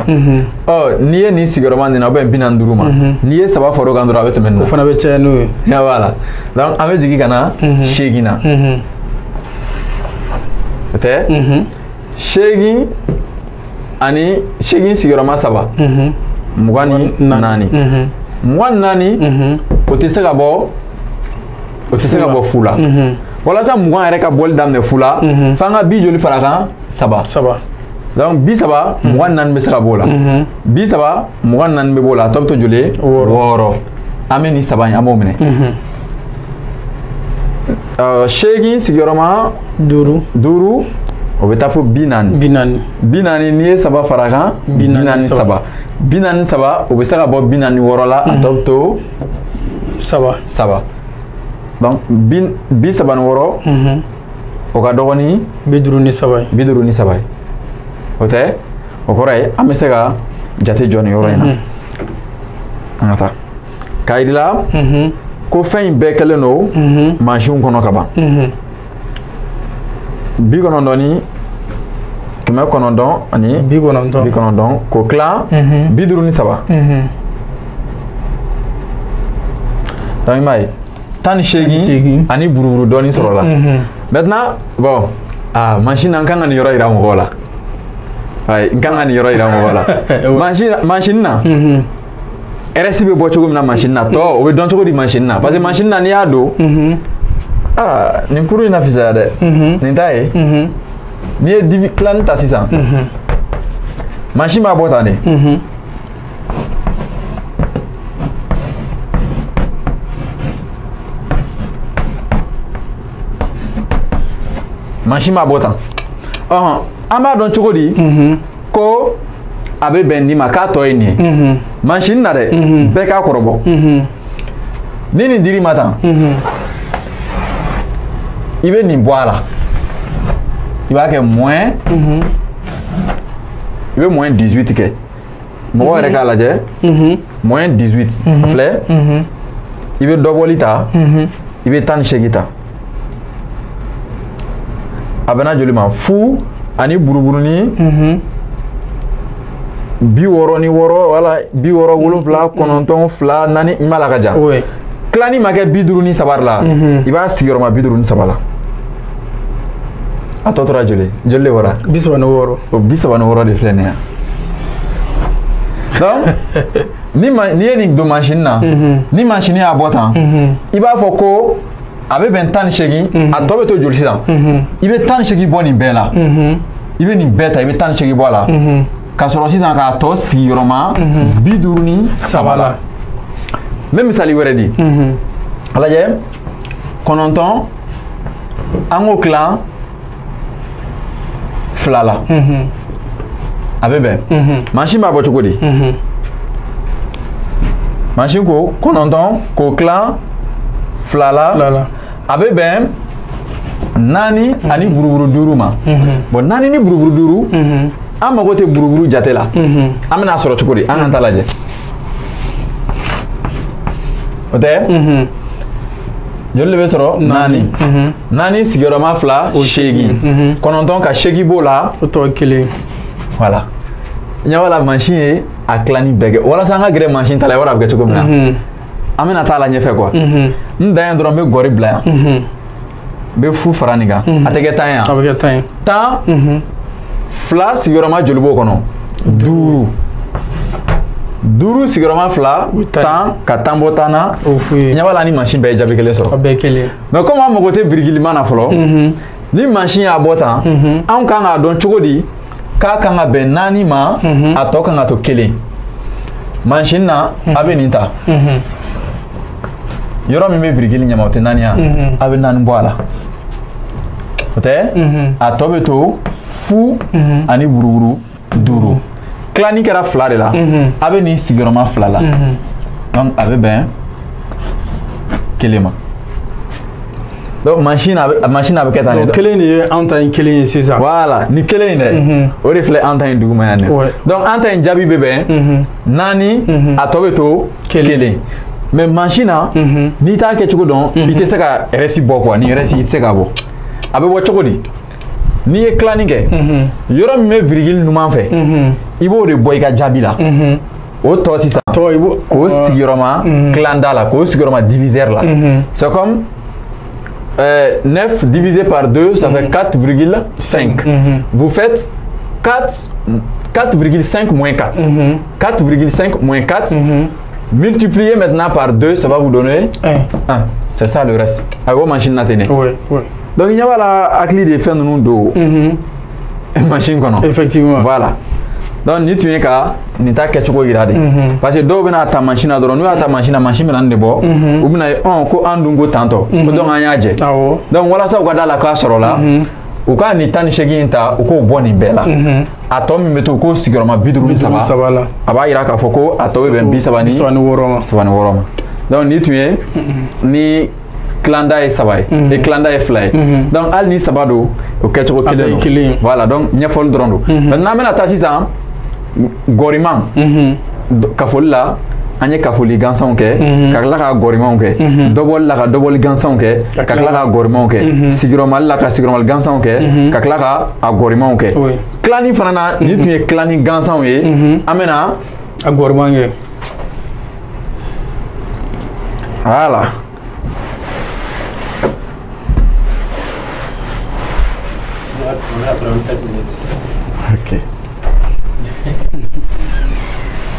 Ɔ n'i ye nin sigiyɔrɔma nin na, o bɛ bɛn 45 ma. N'i ye 3 far'o kan dɔrɔn a bɛ tɛmɛ nin na. O fana bɛ caya n'o ye. Ɲɛ b'a la. Donc an bɛ jigin ka na 8 na. O tɛ? 8 ani 8 sigiyɔrɔma 3. 24. 24 o tɛ se ka bɔ, o tɛ se ka bɔ fu la. Walasa 20 yɛrɛ ka bɔli daminɛ fu la, f'an ka bi joli fara kan? 3. 3. Donc 30, 24 bɛ se ka b'o la. 30, 24 bɛ b'o la, a tɔ bɛ to joli ye? 6. An bɛ nin 3 in, an b'o minɛ. 8 sigiyɔrɔma 5. 5, o bɛ taa fo 40. 40. 40, n'i ye 3 fara kan, 43. 43, o bɛ se ka bɔ 46 la, a tɔ bɛ to 3. 3. Donc 36, o ka dɔgɔ ni 53 ye. 53 ye. O tɛ? O kɔrɔ ye an bɛ se ka jate jɔ nin yɔrɔ in na. An ka taa. K'a yir'i la ko fɛn in bɛɛ kɛlen don mansinw kɔnɔ ka ban. 90 ni 900 ani 90. 90 k'o tilan 53. Donc i m'a ye 18 ani buruburu dɔɔni sɔrɔla. Maintenant bon, ah mansin na n kan ka nin yɔrɔ yira mɔgɔw la. Ayi, n kan ka nin yɔrɔ yira mɔgɔw la. Mansin na RS bɛ bɔ cogo min na mansin na, tɔ o bɛ dɔn cogo di mansin na? Parce que mansin na n'i y'a don, ah nin kuru in na fisaya dɛ. Nin t'a ye. N'i ye divi tilani ta sisan, mansin b'a bɔ tan de. Mansin b'a bɔ tan. Ɔhɔn, an b'a dɔn cogo di ko a bɛ bɛn nin ma k'a tɔ ye nin ye? Mansin na dɛ, bɛɛ k'a kɔrɔbɔ. Ni nin dir'i ma tan, i bɛ nin bɔ a la. I b'a kɛ moins, i bɛ moins 18 kɛ. Mɔgɔ yɛrɛ k'a lajɛ. Moins 18. A filɛ. I bɛ dɔbɔli ta. I bɛ 18 ta. A bɛnna joli ma? Fu ani buruburuni. 66 wala 67 9 2 4 i m'a la ka jan. Tilani ma kɛ 53 la. I b'a sigiyɔrɔma 53 la. A tɔ tora joli? Joli de bɔra? 36. O 36 de filɛ nin ye. Donc n'i ye nin don mansin na, ni mansin y'a bɔ tan, i b'a fɔ ko a bɛ bɛn 18, a tɔ bɛ to joli sisan? I bɛ 18 bɔ nin bɛɛ la. I bɛ nin bɛɛ ta, i bɛ 18 bɔ a la. Ka sɔrɔ sisan k'a tɔ sigiyɔrɔma 53 la. N bɛ misali wɛrɛ di. A lajɛ, 9 an k'o tilan 2 la. A bɛ bɛn. Mansin b'a bɔ cogo di? Mansin ko 9 k'o tilan 2 la, a bɛ bɛn 4 ani buruburu 5 ma. Bon, 4 ni buruburu 5, an mago tɛ buruburu jate la. An bɛna sɔrɔ cogo di? An k'an ta lajɛ. O tɛ? Joli de bɛ sɔrɔ? 4. 4 sigiyɔrɔma 2, 8. 9 ka 8 b'o la. O tɔ 1. Voilà. Ɲɛ b'a la, mansin ye a tilani bɛɛ kɛ. Walasa an ka gɛrɛ mansin ta la, i b'a dɔn a bɛ kɛ cogo min na. An bɛna taa la ɲɛfɛ quoi. N dan ye dɔrɔn n bɛ gɔri bila yan. N bɛ fu fara nin kan. A tɛ kɛ 10 ye yan. A bɛ kɛ 10 ye. 10. 2 sigiyɔrɔma joli b'o kɔnɔ? 5. 5 sigiyɔrɔma 2, 10 ka 10 bɔ 10 na. O fu ye. Ɲɛ b'a la, ni mansin bɛɛ ye jaabi kelen sɔrɔ. A bɛɛ kelen. Mais comme an mago tɛ birikilima na fɔlɔ, ni mansin y'a bɔ tan, anw kan k'a dɔn cogo di k'a kan ka bɛn 4 ma, a tɔ kan ka to 1. Mansin na, a bɛ nin ta. Yɔrɔ min bɛ birikili ɲɛma, o tɛ 4 ye, a bɛ 4 bɔ a la. O tɛ? A tɔ bɛ to fu ani buruburu 5. Tilani kɛra 2 de la, a bɛ nin sigiyɔrɔma 2 la. Donc a bɛ bɛn 1 ma. Donc mansin a bɛ kɛ tan de. Donc 1 de ye an ta in 1 ye sisan. Voilà, nin 1 in dɛ, o de filɛ an ta in duguma yan dɛ. Donc an ta in jaabi bɛ bɛn 4, a tɔ bɛ to 1. Mais mansin na, n'i t'a kɛ cogo dɔn, i tɛ se ka reste bɔ quoi. Ni reste i tɛ se k'a bɔ. A bɛ bɔ cogo di? N'i ye tilani kɛ, yɔrɔ min bɛ virgule numan fɛ, i b'o de bɔ i ka jaabi la. O tɔ sisan, k'o sigiyɔrɔma tilanda la, k'o sigiyɔrɔma diviseur la. C'est comme 9 divisé par 2, ça fait 4,5. Vous faites 4,5 moins 4. 4,5 moins 4, multiplié maintenant par 2, ça va vous donner 1. C'est ça le reste. Ah, machine n'a tenu. Oui, oui. Donc il y a la clé de faire nous dos. Machine qu'on a. Effectivement. Voilà. Donc ni tu es ka ni ta kɛcogo yira de. Parce que dɔw bɛna ta machine na dɔrɔn, n'u y'a ta machine na, machine bɛna nin de bɔ. U bɛna ye ko an dun ko tantɔ. Ko donc an y'a jɛ. Donc walasa u ka da la k'a sɔrɔ la, u ka nin 18 in ta, u k'o bɔ nin bɛɛ la. A tɔ min bɛ to, u k'o sigiyɔrɔma 53 la. A b'a yira k'a fɔ ko a tɔ bɛ bɛn 36 ma. Donc ni tun ye ni tilanda ye 3 ye, et tilanda ye 2 ye. Donc hali ni 3 don, o kɛcogo kelen don. Voilà, donc ɲɛfɔli dɔrɔn don. Maintenant an bɛna taa sisan gɔriman. Kafoli la, an ye kafoli gansanw kɛ, ka tila ka gɔrimanw kɛ. Dɔbɔli la ka dɔbɔli gansanw kɛ, ka tila ka gɔrimanw kɛ. Sigiyɔrɔmali la ka sigiyɔrɔmali gansanw kɛ, ka tila ka a gɔrimanw kɛ. Tilani fana na, nin tun ye tilani gansanw ye, an bɛna a gɔriman kɛ. Voilà. On est à 37 minutes. Ok.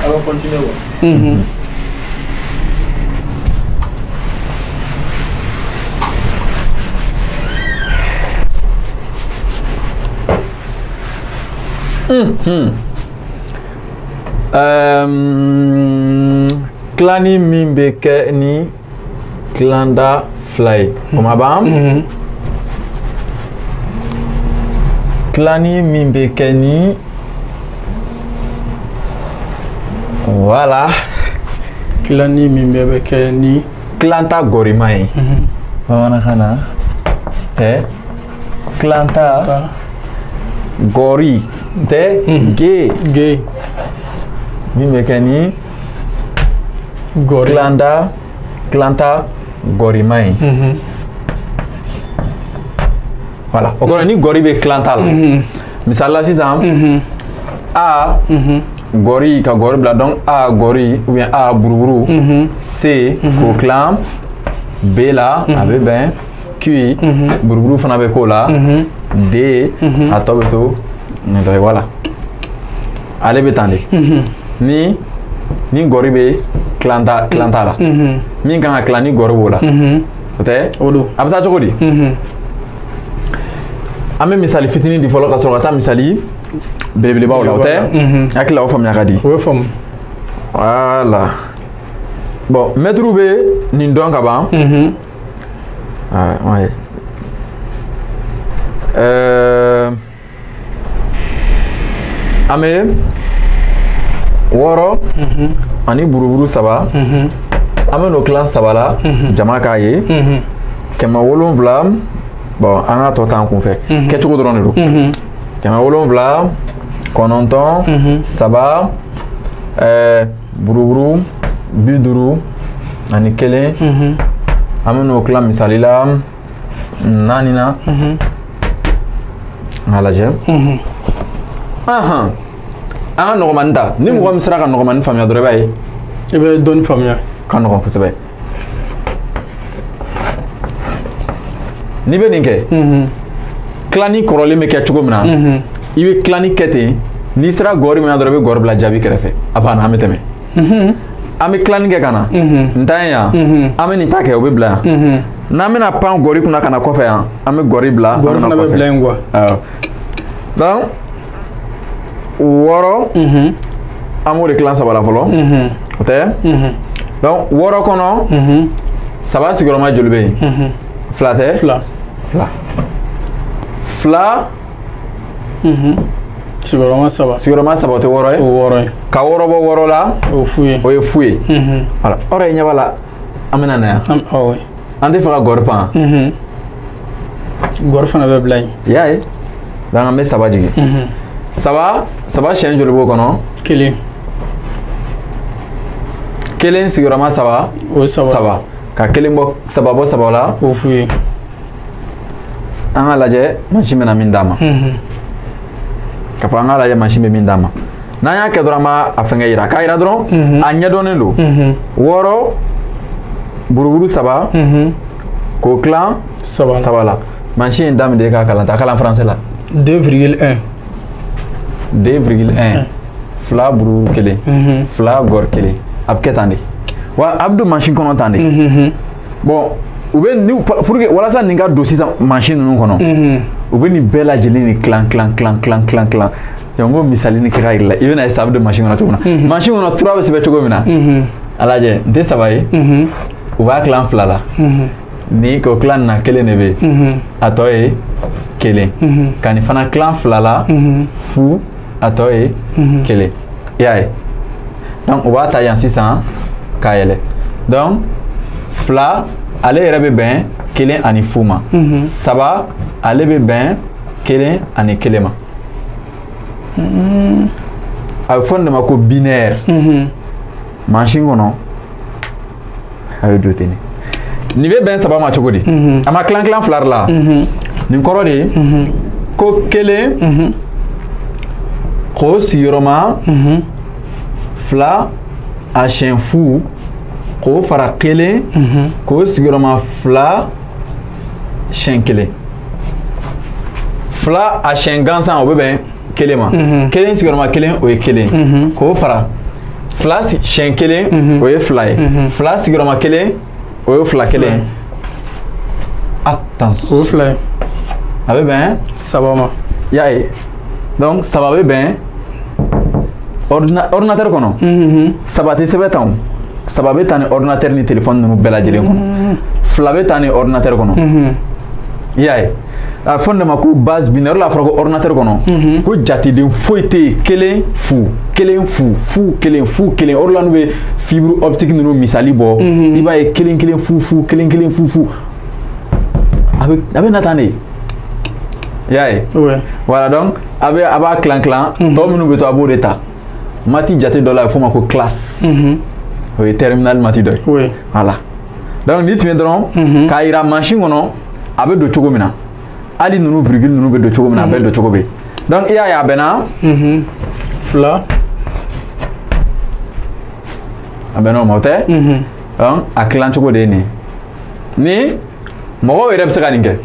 Alors, continuez. Tilani min bɛ kɛ ni tilanda 2 ye, o ma ban? Tilani min bɛ kɛ ni, voilà. Tilani min bɛ kɛ ni tilanta gɔrima ye. Bamanankan na tɛ tilanta gɔri tɛ ge. Ge. Min bɛ kɛ ni tilanda tilanta gɔrima ye. Voilà, o kɔrɔ ni gɔri bɛ tilanta la. Misali la sisan, A gɔri ka gɔri bila, donc A gɔri ou bien A buruburu, C k'o tilan B la, a bɛ bɛn Q buruburu fana bɛ k'o la, D a tɔ bɛ to nin dɔ ye. Voilà, ale bɛ tan de. Ni gɔri bɛ tilanta la, min kan ka tilan ni gɔri b'o la, o tɛ? O don. A bɛ taa cogo di? An bɛ misali fitinin di fɔlɔ ka sɔrɔ ka taa misali belebelebaw la, o tɛ? Hakili la o faamuya ka di. O bɛ faamu. Voilà. Bon, mɛtiriw bɛ nin dɔn ka ban. Ouais. An bɛ 6 ani buruburu 3. An bɛ n'o tilan 3 la, jama k'a ye. 700. Bon, an ka tɔ t'an kun fɛ. Kɛcogo dɔrɔn de don. 700, 9, 3, buruburu 51. An bɛ n'o tilan misali la 4 na. An k'a lajɛ. An ka nɔgɔmani ta. Ni mɔgɔ min sera ka nɔgɔmani faamuya dɔrɔn, i b'a ye. I bɛ dɔɔnin faamuya. Ka nɔgɔn kosɛbɛ. N'i bɛ nin kɛ, tilani kɔrɔlen bɛ kɛ cogo min na, i bɛ tilani kɛ ten. N'i sera gɔri min na dɔrɔn, i bɛ gɔri bila jaabi kɛrɛfɛ. A banna, an bɛ tɛmɛ. An bɛ tilani kɛ ka na. N ta ye yan. An bɛ nin ta kɛ, o bɛ bila yan. N'an bɛna pan gɔri kunna ka na kɔfɛ yan, an bɛ gɔri bila. Gɔri fana bɛ bila yen quoi. Awɔ. Donc 6, an b'o de tilan 3 la fɔlɔ. O tɛ? Donc 6 kɔnɔ, 3 sigiyɔrɔma joli bɛ yen? 2 tɛ? 2. 2. Sigiyɔrɔma 3. Sigiyɔrɔma 3 o tɛ 6 ye? O 6 ye. Ka 6 bɔ 6 la, o fu ye. O ye fu ye. Voilà. Ɔrɔ ye ɲɛ b'a la, an bɛna na yan. Awɔ. An tɛ fɛ ka gɔri pan. Gɔri fana bɛ bila yen. I y'a ye? Donc an bɛ 3 jigin. 3 3 siɲɛ joli b'o kɔnɔ? 1. 1 sigiyɔrɔma 3. O ye 3. 3. Ka 1 bɔ 3 bɔ 3 la. O fu ye. An k'a lajɛ mansin bɛna min d'a ma. Ka fɔ an k'a lajɛ mansin bɛ min d'a ma. N'an y'a kɛ dɔrɔn, an b'a a fɛngɛ yira. K'a yira dɔrɔn, a ɲɛdɔnnen don. 6 buruburu 3 k'o tilan 3 la. Mansin ye daminɛ k'a kalan ta. A kalan français la. 2,1. 2,1. 2 buruburu 1. 2 gɔri 1. A bɛ kɛ tan de. Wa a bɛ don mansin kɔnɔ tan de. Bon, u bɛ ni pour que walasa nin ka don sisan mansin ninnu kɔnɔ, u bɛ nin bɛɛ lajɛlen ni tilan tilan tilan tilan tilan tilan. Donc n ko misali ni kɛ ka yir'i la, i bɛna ye sa a bɛ don mansin kɔnɔ cogo min na. Mansin kɔnɔ 3 bɛ sɛbɛn cogo min na. A lajɛ, n tɛ 3 ye. U b'a tilan 2 la. Ni k'o tilan nin na, 1 de bɛ yen. A tɔ ye 1. Ka nin fana tilan 2 la, fu, a tɔ ye 1. I y'a ye? Donc u b'a ta yan sisan k'a yɛlɛ. Donc 2 ale yɛrɛ bɛ bɛn 1 ani fu ma. 3 ale bɛ bɛn 1 ani 1 ma. A bɛ fɔ nin de ma ko binaire. Mansin kɔnɔ a bɛ don ten de. Nin bɛ bɛn 3 ma cogo di? A ma tilan tilan 2 de la. Nin kɔrɔ de ye ko 1 k'o sigiyɔrɔma 2 a siɲɛ fu k'o fara 1 k'o sigiyɔrɔma 2 siɲɛ 1. 2 a siɲɛ gansan o bɛ bɛn 1 ma. 1 sigiyɔrɔma 1 o ye 1. K'o fara 2 siɲɛ 1 o ye 2 ye. 2 sigiyɔrɔma 1 o ye 2 1 ye. Attention. O ye 2 ye. A bɛ bɛn 3 ma. I y'a ye? Donc 3 bɛ bɛn ordinateur kɔnɔ. 3 tɛ sɛbɛn tan o. 3 bɛ taa ni ordinateur ni téléphone ninnu bɛɛ lajɛlen kɔnɔ. 2 bɛ taa ni ordinateur kɔnɔ. I y'a ye? A fɔ nin de ma ko base binaire. O la a fɔra ko ordinateur kɔnɔ, ko jateden foyi tɛ yen 1 fu 1 fu fu 1 fu 1. O de la n'u bɛ fibre optique ninnu misali bɔ, i b'a ye 1 1 fu fu 1 1 fu fu. A bɛ na tan de. I y'a ye? Voilà, donc a b'a tilan tilan, tɔ minnu bɛ to a b'o de ta. Maths jate dɔ la a bɛ f'o ma ko classe. O ye terminale maths dɔ ye. Oui. Voilà. Donc ni tun ye dɔrɔn k'a yira mansin kɔnɔ a bɛ don cogo min na, hali ninnu virgule ninnu bɛ don cogo min na, a bɛɛ don cogo bɛ yen. Donc i y'a ye a bɛnna. Fila. A bɛnna o ma, o tɛ? Donc a tilan cogo de ye nin ye. Ni mɔgɔw yɛrɛ bɛ se ka nin kɛ.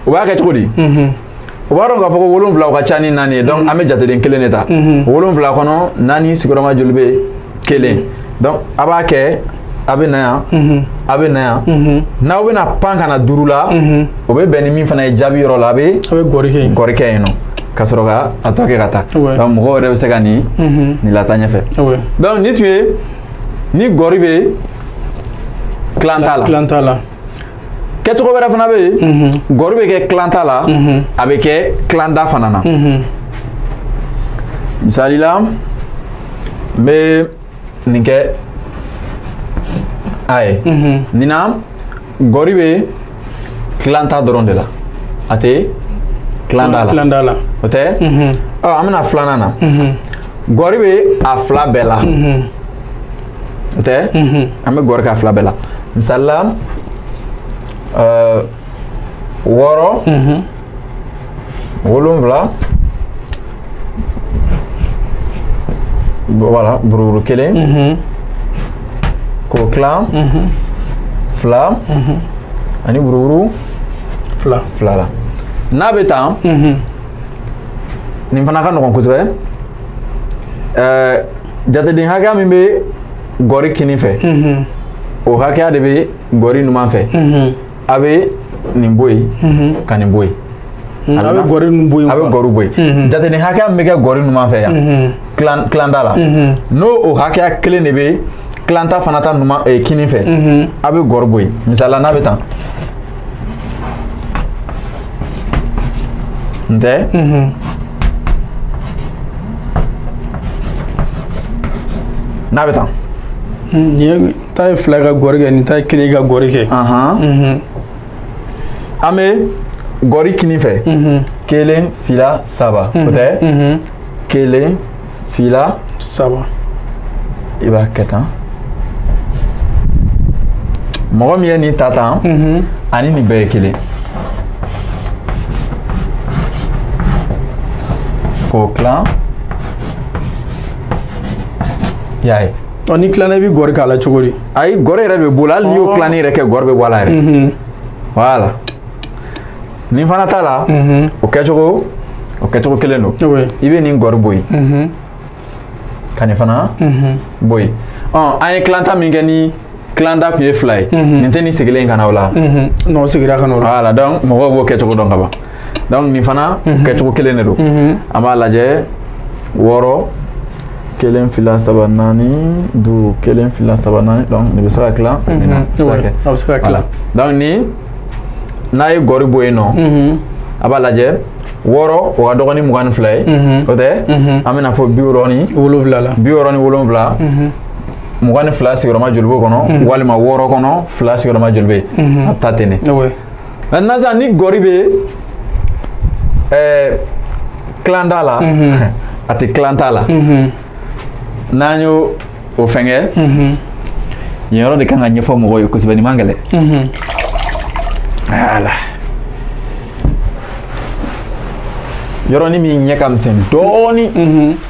U b'a kɛ cogo di? U b'a dɔn k'a fɔ ko 7 o ka ca ni 4 ye, donc an bɛ jateden kelen de ta. 7 kɔnɔ 4 sigiyɔrɔma joli bɛ yen? 1. Donc a b'a kɛ, a bɛ na yan, a bɛ na yan. N'aw bɛna pan ka na 5 la, o bɛ bɛn ni min fana ye jaabi yɔrɔ la, a bɛ gɔri kɛ yen. Gɔri kɛ yen nɔ, ka sɔrɔ ka a tɔ kɛ ka taa. Donc mɔgɔw yɛrɛ bɛ se ka nin lataa ɲɛfɛ. Donc ni tun ye ni gɔri bɛ tilan t'a la. Tilan t'a la. Kɛcogo wɛrɛ fana bɛ yen, gɔri bɛ kɛ tilan t'a la, a bɛ kɛ tilanda fana na. Misali la, n bɛ nin kɛ a ye. Nin na, gɔri bɛ tilan ta dɔrɔn de la, a tɛ tilanda la. Tilanda la. O tɛ? Ɔ, an bɛna filanan na. Gɔri bɛ a fila bɛɛ la. O tɛ? An bɛ gɔri k'a fila bɛɛ la. Misali la, 6, 7, voilà, buruburu 1, k'o tilan 2 ani buruburu 2 la. N'a bɛ tan, nin fana ka nɔgɔn kosɛbɛ. Jateden hakɛya min bɛ gɔri kinin fɛ, o hakɛya de bɛ gɔri numan fɛ. A bɛ nin bɔ yen, ka nin bɔ yen. A bɛ gɔri ninnu bɔ yen. A bɛ gɔri bɔ yen. Jateden hakɛya min bɛ kɛ gɔri numan fɛ yan, tilanda la, n'o o hakɛya kelen de bɛ tilanta fana ta numan kinin fɛ, a bɛ gɔri bɔ yen. Misali la, n'a bɛ tan, n tɛ? N'a bɛ tan. Nin ta ye 2 ka gɔri kɛ, nin ta ye 1 ka gɔri kɛ. An bɛ gɔri kinin fɛ. 1, 2, 3. O tɛ? 1, 2, 3. I b'a kɛ tan. Mɔgɔ min ye nin ta tan, ani nin bɛɛ ye kelen. K'o tilan. I y'a ye. Ɔ, ni tilanna i bɛ gɔri k'a la cogo di? Ayi, gɔri yɛrɛ de bɛ bɔ la, hali n'i y'o tilanni yɛrɛ kɛ, gɔri bɛ bɔ a la yɛrɛ. Voilà. Nin fana ta la, o kɛcogo kelen don. I bɛ nin gɔri bɔ yen. Ka nin fana bɔ yen. Ɔ, an ye tilanta min kɛ ni tilanda tun ye 2 ye. Nin tɛ nin sigilen ka na o la. Non, o sigira ka na o la. Voilà, donc mɔgɔw b'o kɛcogo dɔn ka ban. Donc nin fana kɛcogo kelen de don. An b'a lajɛ 6, 1, 2, 3, 4, 5, 1, 2, 3, 4. Donc nin bɛ se ka tilan. Nin na, a bɛ se ka tilan. Donc ni n'a ye gɔri bɔ yen nɔ, a b'a lajɛ 6, o ka dɔgɔ ni 22 ye. O tɛ? An bɛna fɔ 67 la. 67. 22 sigiyɔrɔma joli b'o kɔnɔ, walima 6 kɔnɔ 2 sigiyɔrɔma joli bɛ yen. A bɛ taa ten de. Maintenant sisan ni gɔri bɛ tilanda la, a tɛ tilan t'a la. N'an y'o o fɛngɛ, yen yɔrɔ de kan ka ɲɛfɔ mɔgɔw ye kosɛbɛ, nin man gɛlɛn. Voilà. Yɔrɔnin min ɲɛ ka misɛn dɔɔnin,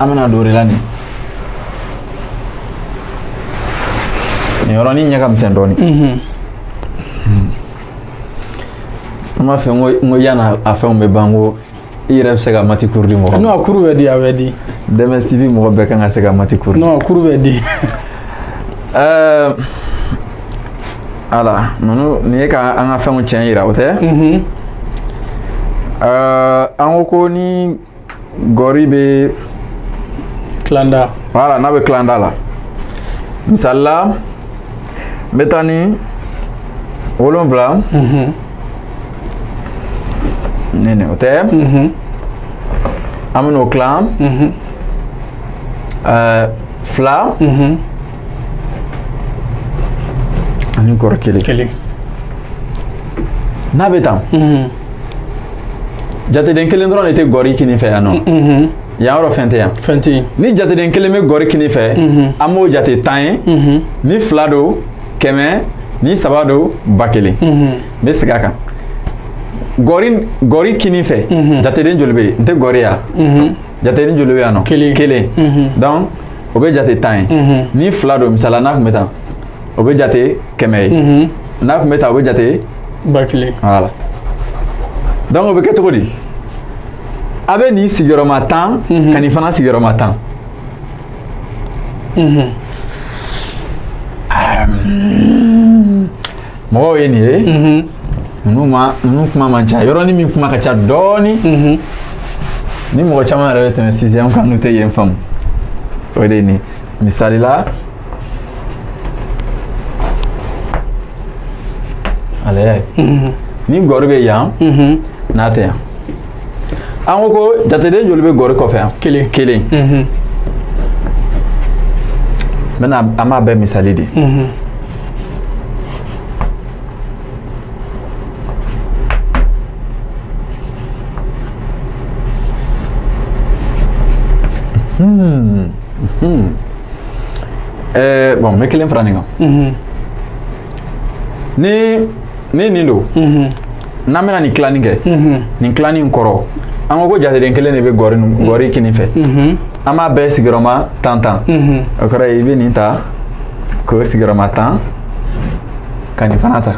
an bɛna don o de la nin. Nin yɔrɔnin ɲɛ ka misɛn dɔɔnin. An b'a fɛ n ko yanni a fɛnw bɛ ban, ko i yɛrɛ bɛ se ka mati kuru di mɔgɔ ma. Non, a kuru bɛ di, a bɛ di. Dɛmɛ TV mɔgɔ bɛɛ kan ka se ka mati kuru di. Non, a kuru bɛ di. Voilà, ninnu nin ye ka an ka fɛnw tiɲɛ yira, o tɛ? An ko ni gɔri bɛ tilanda. Voilà, n'a bɛ tilanda la. Misali la, n bɛ taa ni 7. Nin o tɛ? An bɛn'o tilan 2 ani gɔri 1. N'a bɛ tan, jateden kelen dɔrɔn de tɛ gɔri kinin fɛ yan nɔ. Yan yɔrɔ fɛn tɛ yan. Fɛn tɛ yen. Ni jateden kelen bɛ gɔri kini fɛ, an b'o jate 10 ye. Ni 2 don 100, ni 3 don 1000. N bɛ segin a kan. Gɔri kini fɛ, jateden joli bɛ yen? N tɛ gɔri ya. Jateden joli bɛ yan nɔ? Kelen. Donc o bɛ jate 10 ye. Ni 2 don, misala n'a tun bɛ tan, o bɛ jate 100 ye. N'a tun bɛ tan, o bɛ jate 1000. Voilà. Donc o bɛ kɛ cogo di? A bɛ nin sigiyɔrɔma 10 ka nin fana sigiyɔrɔma 10. Mɔgɔw ye nin ye. Ninnu kuma man ca. Yɔrɔnin min kuma ka ca dɔɔni. Ni mɔgɔ caman yɛrɛ bɛ tɛmɛ 6e kan n'u tɛ yen faamu. O de ye nin. Misali la, ale y'a ye. Ni gɔri bɛ yan, n'a tɛ yan. An ko ko jateden joli bɛ gɔri kɔfɛ yan? Kelen. N bɛna an b'a bɛɛ misali de. Bon, n bɛ kelen fara nin kan. Ni nin don, n'an bɛna nin tilanni kɛ, nin tilanni in kɔrɔ, an ko ko jateden kelen de bɛ gɔri kinin fɛ. An b'a bɛɛ sigiyɔrɔma 10 10. O kɔrɔ ye i bɛ nin ta k'o sigiyɔrɔma 10, ka nin fana ta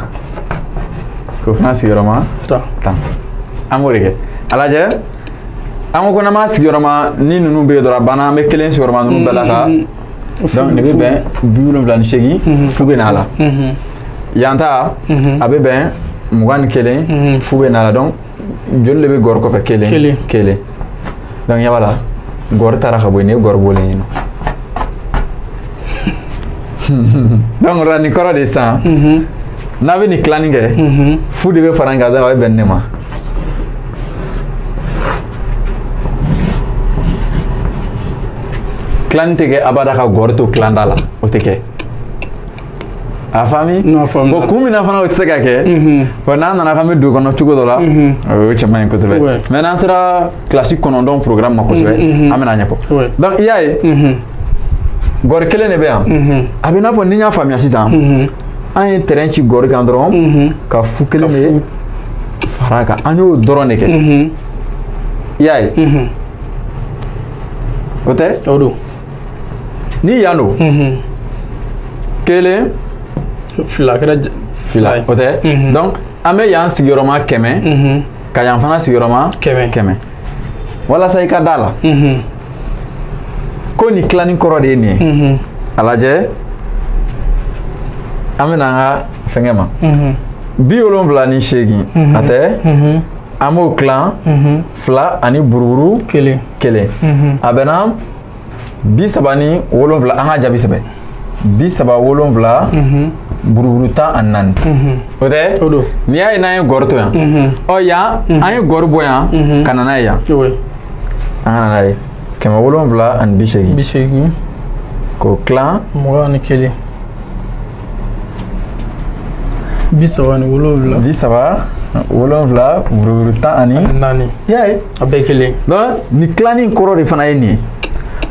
k'o fana sigiyɔrɔma 10. An b'o de kɛ. A lajɛ, an ko ko n'an b'a sigiyɔrɔma ni ninnu bɛ yen dɔrɔn a banna, an bɛ kelen sigiyɔrɔma ninnu bɛɛ la ka. Donc nin bɛ bɛn 78, fu bɛ n'a la. Yan ta a bɛ bɛn 21, fu bɛ n'a la. Donc joli de bɛ gɔri kɔfɛ? Kelen. Donc ɲɛ b'a la, gɔri taara ka bɔ yen, nin ye gɔri bɔlen ye nɔ. Donc o la nin kɔrɔ de ye sisan, n'a bɛ nin tilanni kɛ, fu de bɛ fara nin kan, a bɛ bɛn nin de ma. Tilanni tɛ kɛ abada ka gɔri to tilanda la, o tɛ kɛ. A faamu? Bon, kun min na fana o tɛ se ka kɛ, bon n'an nana k'an bɛ don kɔnɔ cogo dɔ la, o ye cɛ man ɲi kosɛbɛ. Mais n'an sera kilasi 9 programme ma kosɛbɛ, an bɛna ɲɛfɔ. Donc i y'a ye, gɔri kelen de bɛ yan. A bɛ i n'a fɔ ni n y'a faamuya sisan, an ye terrain ci gɔri kan dɔrɔn, ka fu kelen de fara a kan, an y'o dɔrɔn de kɛ. I y'a ye? O tɛ? O don. Ni yan don, 1 2 kɛra 2, o tɛ? Donc an bɛ yan sigiyɔrɔma 100, ka yan fana sigiyɔrɔma 100. Walasa i ka da la ko nin tilanni kɔrɔ de ye nin ye. A lajɛ, an bɛna an ka fɛnkɛ ma. 78, a tɛ? An b'o tilan 2 ani buruburu 1. A bɛnna 37, an ka jaabi sɛbɛn. 37 buruburu 14. O tɛ? O don. N'i y'a ye n'an ye gɔri to yan, ɔ yan an ye gɔri bɔ yan ka na n'a ye yan. An ka na n'a ye 780. 80. K'o tilan 21. 37. 37 buruburu 14. I y'a ye? A bɛɛ kelen. Donc nin tilanni in kɔrɔ de fana ye nin ye.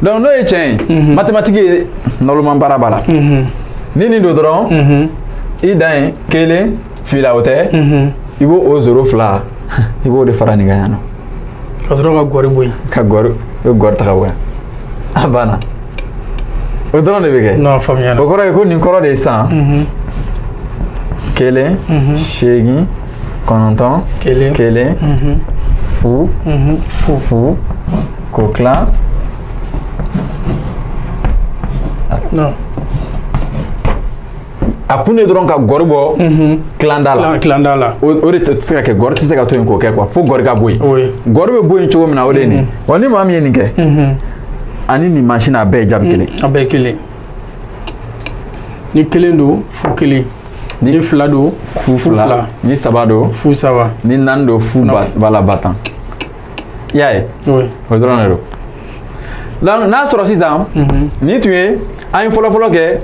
Donc n'o ye tiɲɛ ye, mathématique ye naloma baara b'a la. Ni nin don dɔrɔn, i dan ye 1 2, o tɛ? I b'o o 0 2, i b'o de fara nin kan yan nɔ. Ka sɔrɔ ka gɔri bɔ yen. Ka gɔri, i bɛ gɔri ta ka bɔ yan. A banna. O dɔrɔn de bɛ kɛ. Non, faamuyara. O kɔrɔ ye ko nin kɔrɔ de ye sisan. 1 8 9 1 0 0 k'o tilan. Non. A kun de dɔrɔn ka gɔri bɔ tilanda la. Tilanda la. O de tɛ se ka kɛ, gɔri tɛ se ka to yen k'o kɛ quoi, fo gɔri ka bɔ yen. Gɔri bɛ bɔ yen cogo min na o de ye nin. Wa ni maa min ye nin kɛ, ani nin mansin a bɛɛ ye jaabi kelen. A bɛɛ ye kelen. Ni 1 don, fu 1. Ni 2 don, fu 2. Ni 3 don, fu 3. Ni 4 don, fu ba la ba 10. I y'a ye? O dɔrɔn de don. Donc n'a sɔrɔ sisan, nin tun ye an ye fɔlɔ-fɔlɔ kɛ,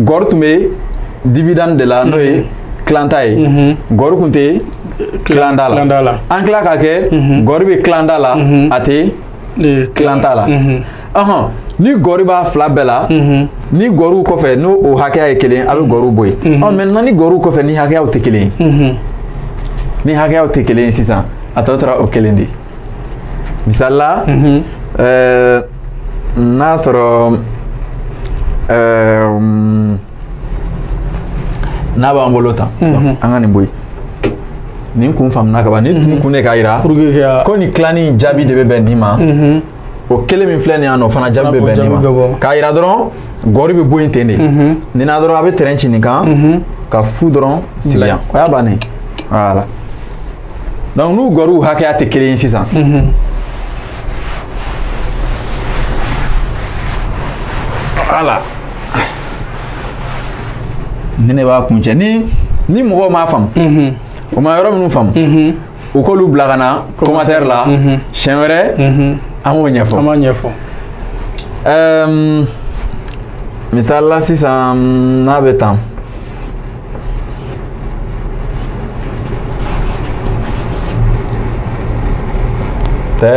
gɔri tun bɛ dividende de la, n'o ye tilanta ye. Gɔri tun tɛ tilanda la. An tila k'a kɛ gɔri bɛ tilanda la, a tɛ Tilan t'a la. Ɔhɔn, ni gɔri b'a fila bɛɛ la, ni gɔriw kɔfɛ n'o o hakɛya ye kelen, a bɛ gɔriw bɔ yen. Ɔ maintenant ni gɔriw kɔfɛ ni hakɛyaw tɛ kelen ye. Ni hakɛyaw tɛ kelen ye sisan, a tɔ tora o kelen de ye. Misali la, n'a sɔrɔ n'a b'an bolo tan, an ka nin bɔ yen. Nin kun faamuna ka ban, nin kun de k'a jira ko nin tilanni jaabi de bɛ bɛn nin ma. O kelen min filɛ nin yan nɔ, o fana jaabi bɛ bɛn nin ma. K'a jira dɔrɔn gɔri bɛ bɔ yen ten de. Nin na dɔrɔn a bɛ tɛrɛn ci nin kan ka fu dɔrɔn sigi yan, o y'a bannen. Voilà. Donc n'u gɔriw hakɛya tɛ kelen ye sisan. Voilà. Ni ne b'a kuncɛ ni mɔgɔw m'a faamu. O ma yɔrɔ minnu faamu. U k'olu bila ka na commentaire la. Siɲɛ wɛrɛ an b'o ɲɛfɔ. An b'a ɲɛfɔ. Misali la sisan n'a bɛ tan. Tɛ.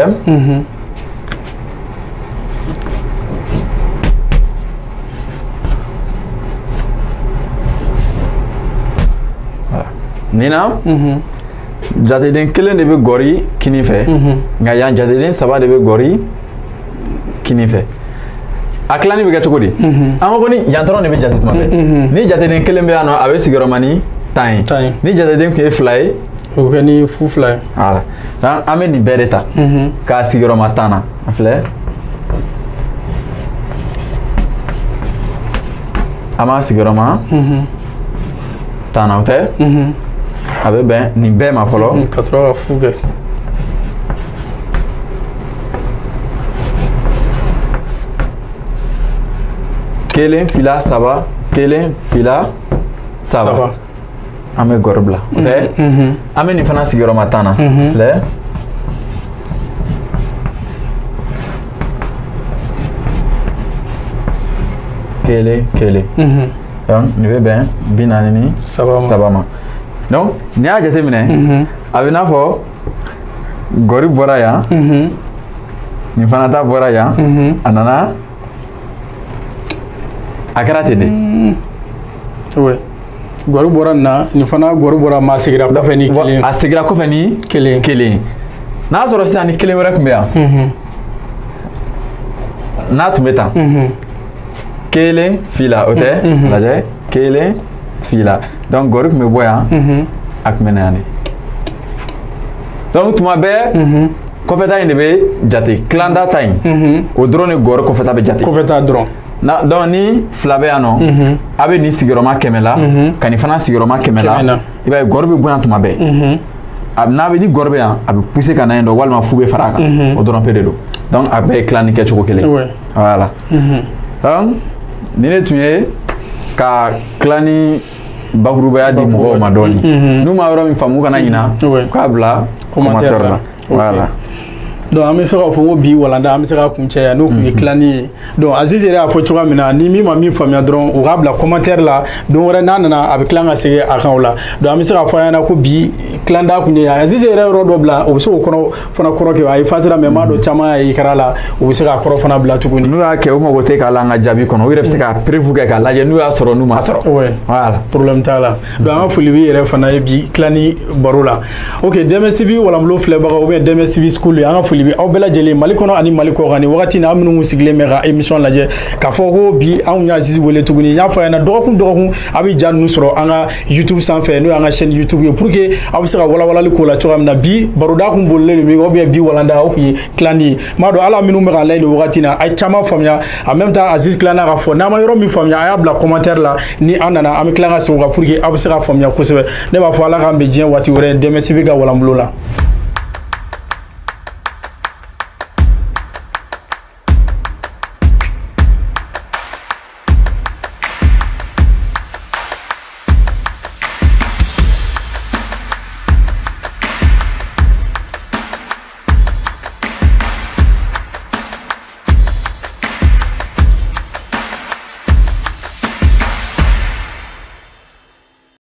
Nin na jateden kelen de bɛ gɔri kinin fɛ, nka yan jateden saba de bɛ gɔri kinin fɛ. A tilanni bɛ kɛ cogo di? An ko ni yan dɔrɔn de bɛ jate tuma bɛɛ. Ni jateden kelen bɛ yan nɔ, a bɛ sigiyɔrɔma ni 10 ye. Ni jateden tun ye 2 ye, o bɛ kɛ ni fu 2 ye. Voilà. Donc an bɛ nin bɛɛ de ta k'a sigiyɔrɔma 10 na. A filɛ, an b'a sigiyɔrɔma 10 na, o tɛ? A bɛ bɛn nin bɛɛ ma fɔlɔ. Ka sɔrɔ ka fu kɛ. Kelen, fila, saba, kelen, fila, saba. An bɛ gɔri bila, o tɛ? An bɛ nin fana sigiyɔrɔma 10 na. Filɛ. Kelen, kelen. Donc nin bɛ bɛn 43 ma. Donc n'i y'a jateminɛ, a bɛ n'a fɔ gɔri bɔra yan, nin fana ta bɔra yan, a nana, a kɛra ten de. Oui. Gɔri bɔra nin na, nin fana gɔri bɔra, ma seginna kɔfɛ ni kelen. A seginna kɔfɛ ni kelen. Kelen. N'a sɔrɔ sisan ni kelen wɛrɛ tun bɛ yan, n'a tun bɛ tan, kelen, fila, o tɛ? Lajɛ, kelen, fila. Donc gɔri tun bɛ bɔ yan, a tun bɛ na yan de. Donc tuma bɛɛ kɔfɛta in de bɛ jate, tilanda ta in, o dɔrɔn de gɔri kɔfɛta bɛ jate. Kɔfɛta dɔrɔn. Na donc ni 2 bɛ yan nɔ, a bɛ nin sigiyɔrɔma 100 la, ka nin fana sigiyɔrɔma 100 la, i b'a ye gɔri bɛ bɔ yan tuma bɛɛ. A n'a bɛ ni gɔri bɛ yan, a bɛ pousser ka na yen dɔ, walima fu bɛ fara a kan. O dɔrɔn pe de don. Donc a bɛɛ ye tilanni kɛcogo kelen. Voilà. Donc nin de tun ye ka tilanni bakurubaya di mɔgɔw ma dɔɔni. N'u ma yɔrɔ min faamu, u kana ɲina, u k'a bila commentaire la. Voilà. Donc an bɛ fɛ k'a fɔ ko bi walanda an bɛ se ka kuncɛ yan, n'o tun ye tilanni ye. Donc Aziz yɛrɛ y'a fɔ cogoya min na, ni min ma min faamuya dɔrɔn, u k'a bila commentaire la. Don wɛrɛ n'a nana, a bɛ tila ka segin a kan o la. Donc an bɛ se k'a fɔ a ɲɛna ko bi tilanda kun ye Aziz yɛrɛ yɔrɔ dɔ bila, o bɛ se k'o kɔrɔ fana kɔrɔ kɛ. A effacer mais n b'a dɔn caman y'a écran la, u bɛ se k'a kɔrɔ fana bila tuguni. N'u y'a kɛ, u mago tɛ k'a la an ka jaabi kɔnɔ, u yɛrɛ bɛ se ka preuve kɛ k'a lajɛ n'u y'a sɔrɔ n'u m'a sɔrɔ. Voilà. Problème t'a la. Donc an ka foli b'i yɛrɛ fana ye bi tilanni baro la. Ok, Dɛmɛ TV walanbolo filɛbagaw ou bien Dɛmɛ TV School, an ka foli bɛ aw bɛɛ lajɛlen Mali kɔnɔ ani Mali kɔkan. Nin wagati in na, an minnu sigilen bɛ ka émission lajɛ, k'a fɔ ko bi anw y'a Aziz wele tuguni. N y'a fɔ a ɲɛna dɔgɔkun dɔgɔkun a bɛ ja ninnu sɔrɔ an ka YouTube sanfɛ, n'o y'an ka chaîne YouTube ye, pour que aw bɛ se ka walawalali k'o la cogoya min na. Bi baroda kun bolilen don min kan, ou bien bi walanda o kun ye tilanni ye. N b'a dɔn ala minnu bɛ k'a lajɛ nin wagati in na, a ye caman faamuya. En même temps Aziz tilanna k'a fɔ, n'an ma yɔrɔ min faamuya, a y'a bila commentaire la. Ni an nana, an bɛ tila ka segin o kan pour que aw bɛ se ka faamuya kosɛbɛ. Ne b'a fɔ ala k'an bɛn diɲɛ waati wɛrɛ, Dɛmɛ TV ka walanbolo la.